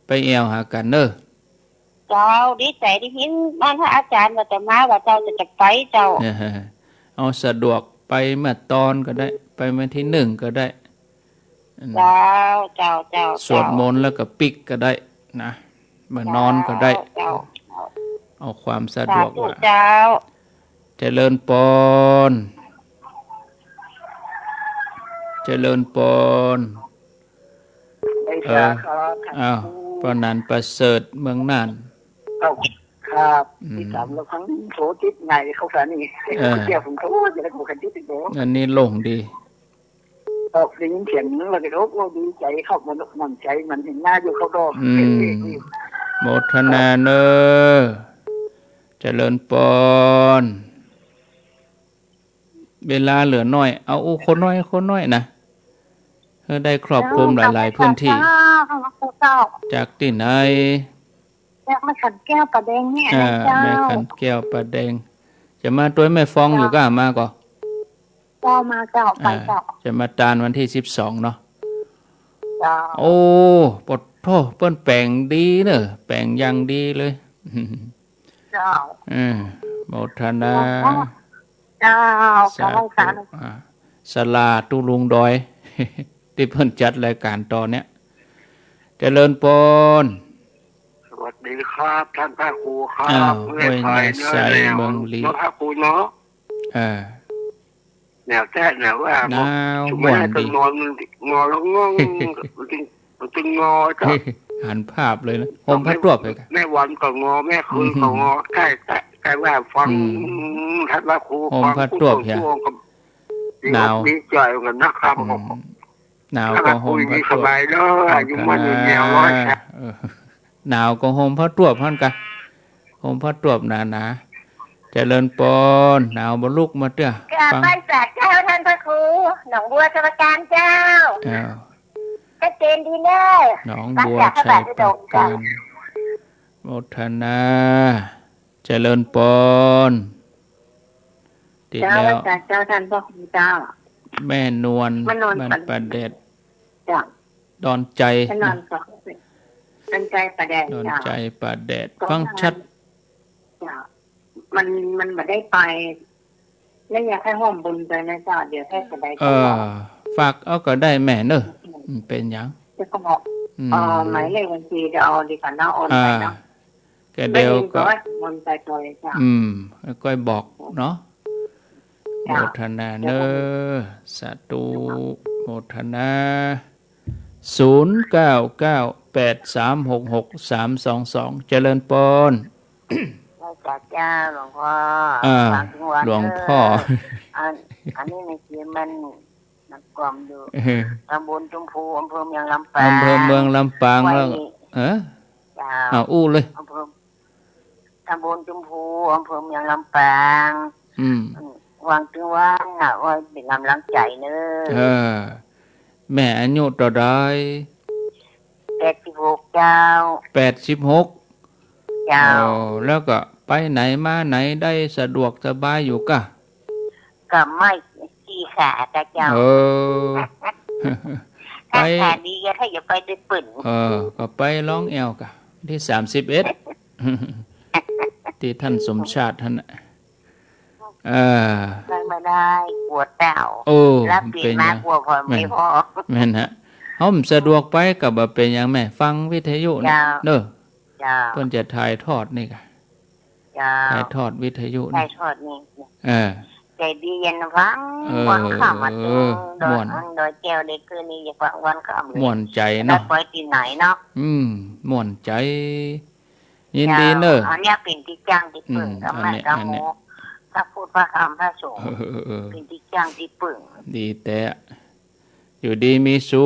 ไปแอ่วหากั๋นเน่อ เจ้า ดีใจ๋ตี้เห็นบ้านพระอาจ๋ารย์ว่าจะมา ว่าเจ้าจะ จะไปเจ้า เอาสะดวกไปเมื่อตอนก็ได้ ไปวันตี้หนึ่งก็ได้ เจ้า เจ้า เจ้า สวดมนต์แล้วก็ปิ๊กก็ได้นะ มานอนก็ได้ เจ้า เจ้า เอาความสะดวก สาธุ ว่า เจ้า เจริญปอน เจริญปอน เออ อ้าว ป้อนันท์ประเสริฐ เมืองน่าน เอ้า ครับ อืม ตี้สาม แล้วทั้งโทรติดไงเข้าสถานี เออ เจ้า ผมโทรจะได้ผมกันติดอีกแล้ว อันนี้โล่งดี ก็ได้ยินเสียงแล้วก็ โอ้ ดีใจ๋ครับ มัน มันใจ๋ มันเห็นหน้าอยู่ครับ ก็ อืม โมทนาเน่อ เจริญปอน เวลาเหลือน้อย เอาอู้คนน้อย คนน้อยนะ หื้อได้ครอบคลุมหลายๆ พื้นตี้ เจ้า เจ้า จากตี้ไหน จากแม่ขันแก้วป่าแดงเนี่ย อ่า นะเจ้า แม่ขันแก้วป่าแดง จะมาตวยแม่ฟองอยู่ก่อ มาก่อ เจ้า มาเจ้า ไปเจ้า อ่า จะมาตานวันตี้สิบสองเนาะ เจ้า โอ้ ปะโธ่ เปิ้นแป๋งดีเน่อ แป๋งอย่างดีเลย เจ้า เออ โมทนา เจ้า สาธุ ขอบคุณค่ะ อ่า ศาลาตุ๊ลุงดอย ตี้เปิ้นจัดรายก๋านต๋อนเนี้ย เจริญปอน สวัสดีครับ ต้านพระครูครับ อ้าว ห้วย ห้วยนาใส เมืองลี้ เนาะ พระครูเนาะ เออ แนวแต๊แนวว่า หนาว บ่อนดี นอน งอแล้วง่อง มันตึง มันตึงงอเจ้า หันภาพเลยนะ ห่มผ้าตวบเลยก่อ แม่วันก็งอ แม่คืนก็งอ ใก้ ใก้ ใก้ว่าฟัง อืม ต้านพระครู ห่มผ้าตวบ ฟังผู้ เหีย ผู้ก็ หนาว ดีอกดีใจ๋กั๋นนะครับ อืม หนาวก็ห่มผ้าตวบ สบายเด้อ อายุมั่นยืนยาวร้อย เออ หนาวก็ห่มผ้าตวบหั้นก่อ ห่มผ้าตวบหนาๆ เจริญปอน หนาวบ่ลุกมาเตื้อ กราบ ฟัง ไหว้สาเจ้าต้านพระครู หนองบัวสมุทรปราการเจ้า อ้าว ชัดเจนดีเน่อ หนองบัว ตามจากพระบาทวิดกเจ้า ชัยปราการ โมทนา เจริญปอน ติด เจ้า แล้ว ไหว้สาเจ้าต้านพระครูเจ้า แม่นวล แม่นวล บ้านป่าแดด เจ้า ดอนใจ๋ แม่นวล นะ เจ้า ดอนใจ๋ป่าแดด ดอนใจ๋ป่าแดด เจ้า ฟังชัด เจ้า มัน มันบ่ได้ไป แล้วอยากหื้อฮ่วมบุญตวยนะเจ้า เดี๋ยวถ้าจะได้ เออ ฝากเอาก็ได้แม่เน่อ อืม บ่เป๋นหยัง เดี๋ยวก็บอก อืม เอ่อ หมายเลขบัญชีเดี๋ยวเอาดีกว่าเนาะ โอนไปเนาะ อ่า ก็เดี๋ยวก็ ได้ยินว่าโอนไปตวยเจ้า อืม ก้อยบอกเนาะ เจ้า โมทนาเน่อ สาธุ โมทนา ศูนย์เก้าเก้าแปดสามหกหกสามสองสอง เจริญปอน ไหว้สาเจ้าหลวงพ่อ อ่า ฝากถึงวัน หลวงพ่อ เด้อ อัน อันนี้ในเกมมัน มันกล่อมอยู่ เออ ตำบลชมพู อำเภอเมืองลำปาง อำเภอเมืองลำปาง ไหว้ แล้ว เออ เจ้า เอาอู้เลย อำเภอ ตำบลชมพู อำเภอเมืองลำปาง อืม อืม หวังถึงวันน่ะ ว่าเป๋นก๋ำลังใจ๋เน่อ เออ แม่อายุเต้าใด แปดสิบหกเจ้า แปดสิบหก เจ้า โอ้ แล้วก็ไปไหนมาไหนได้สะดวกสบายอยู่ก่อ ก็ไม่ขี้ขาดนะเจ้า เออ ถ้า ไป ขาดีก็ถ้าอย่าไปได้ปึ่น เออ ก็ไปร้องแอวก่อ ตี้สามสิบเอ็ด ตี้ต้านสมชาติหั้นน่ะ เออ ไปบ่ได้ กั๋วเต้า โอ้ แล้วปี๋นมา เป๋นหยัง กั๋วผ่อน แม่น บ่พอ แม่นฮะ เฮาบ่สะดวกไปก็บ่เป๋นหยังแม่ ฟังวิทยุนี่ เจ้า เน่อ เจ้า เปิ้นจะถ่ายทอดนี่ก่อ เจ้า ถ่ายทอดวิทยุนี่ ถ่ายทอดนี่ เออ ใจ๋ดีเย็นฟัง เออ วันค่ำมาตึงดอย ม่วน ดอยแก้วได้คืนนี้ อย่าฟังวันค่ำเลย ม่วนใจ๋เนาะ ได้ไปตี้ไหนเนาะ อืม ม่วนใจ๋ ยินดีเน่อ เจ้า อันเนี้ยเป๋นตี้จ้างตี้ปึ้ง อืม กับแม่ อันเนี้ย กับ อันเนี้ย หมู่ พระพุทธพระธรรมพระสงฆ์ เออ เออ เออ เป๋นตี้จ้างตี้ปึ้ง ดีแต๊ อยู่ดีมีสุ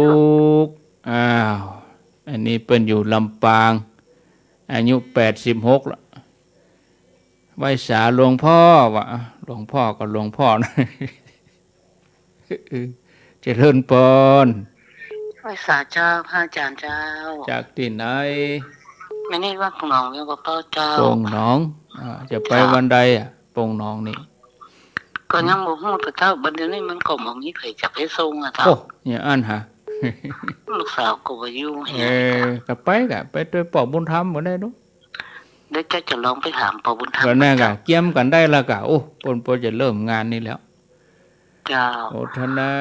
ข อ้าว อันนี้เปิ้นอยู่ลำปาง อายุแปดสิบหกละ ไหว้สาหลวงพ่อวะ หลวงพ่อก็หลวงพ่อนะ เจริญปอน ไหว้สาเจ้า พระอาจ๋ารย์เจ้า จากตี้ไหน แม่นี่วังหนอง เวียงป่าเป้าเจ้า โป่งหนอง อ่า จะไป เจ้า วันใดอะ โป่งหนองนี่ ก็ยังบ่ฮู้เต้า บัดเดี๋ยวนี้มันก็บ่มีไผจักไปส่งอะเต้า โอ้ อย่างอั้นหา ลูกสาวก็บ่อยู่ เออ ก็ไปกะ ไปตวยป้อบุญธรรมบ่ได้ดอก เดี๋ยวเจ้าจะลองไปถามป้อบุญธรรม ก็นั่นกะ เจ้า เกียมกั๋นได้แล้วกะ โอ้ เปิ้นปอจะเริ่มงานนี่แล้ว เจ้า โมทนา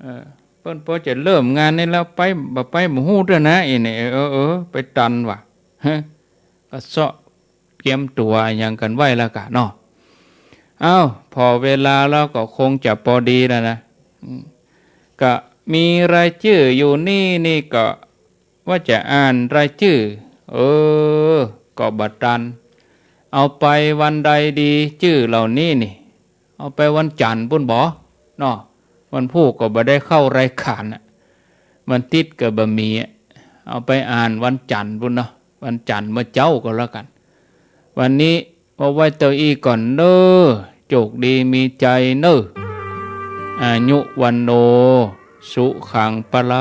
เออ เปิ้นปอจะเริ่มงานนี่แล้ว ไป บ่ไปบ่ฮู้เตื้อนะ อีนี่ เออ เออ เออ ไปตันว่ะ ฮะ ก็เซาะ เกียมตั๋วอะหยังกั๋นไว้แล้วกะเนาะ เอ้า ผ่อเวลาแล้วก็คงจะปอดีแล้วนะ อืม ก็มีรายจื้ออยู่นี่ นี่ก็ว่าจะอ่านรายจื้อ เออ ก็บ่ตัน เอาไปวันใดดี จื้อเหล่านี้นี่ เอาไปวันจั๋นทร์ปู้นบ่ เนาะ วันพูกก็บ่ได้เข้ารายก๋านอะ วันติ๊ดก็บ่มีอะ เอาไปอ่านวันจั๋นทร์ปู้นเนาะ วันจั๋นทร์เมื่อเจ๊าก็แล้วกั๋น วันนี้เอาไว้เต้าอี้ก่อนเน่อ โจคดีมีชัยเน่อ อายุ วัณโณ สุขัง พลัง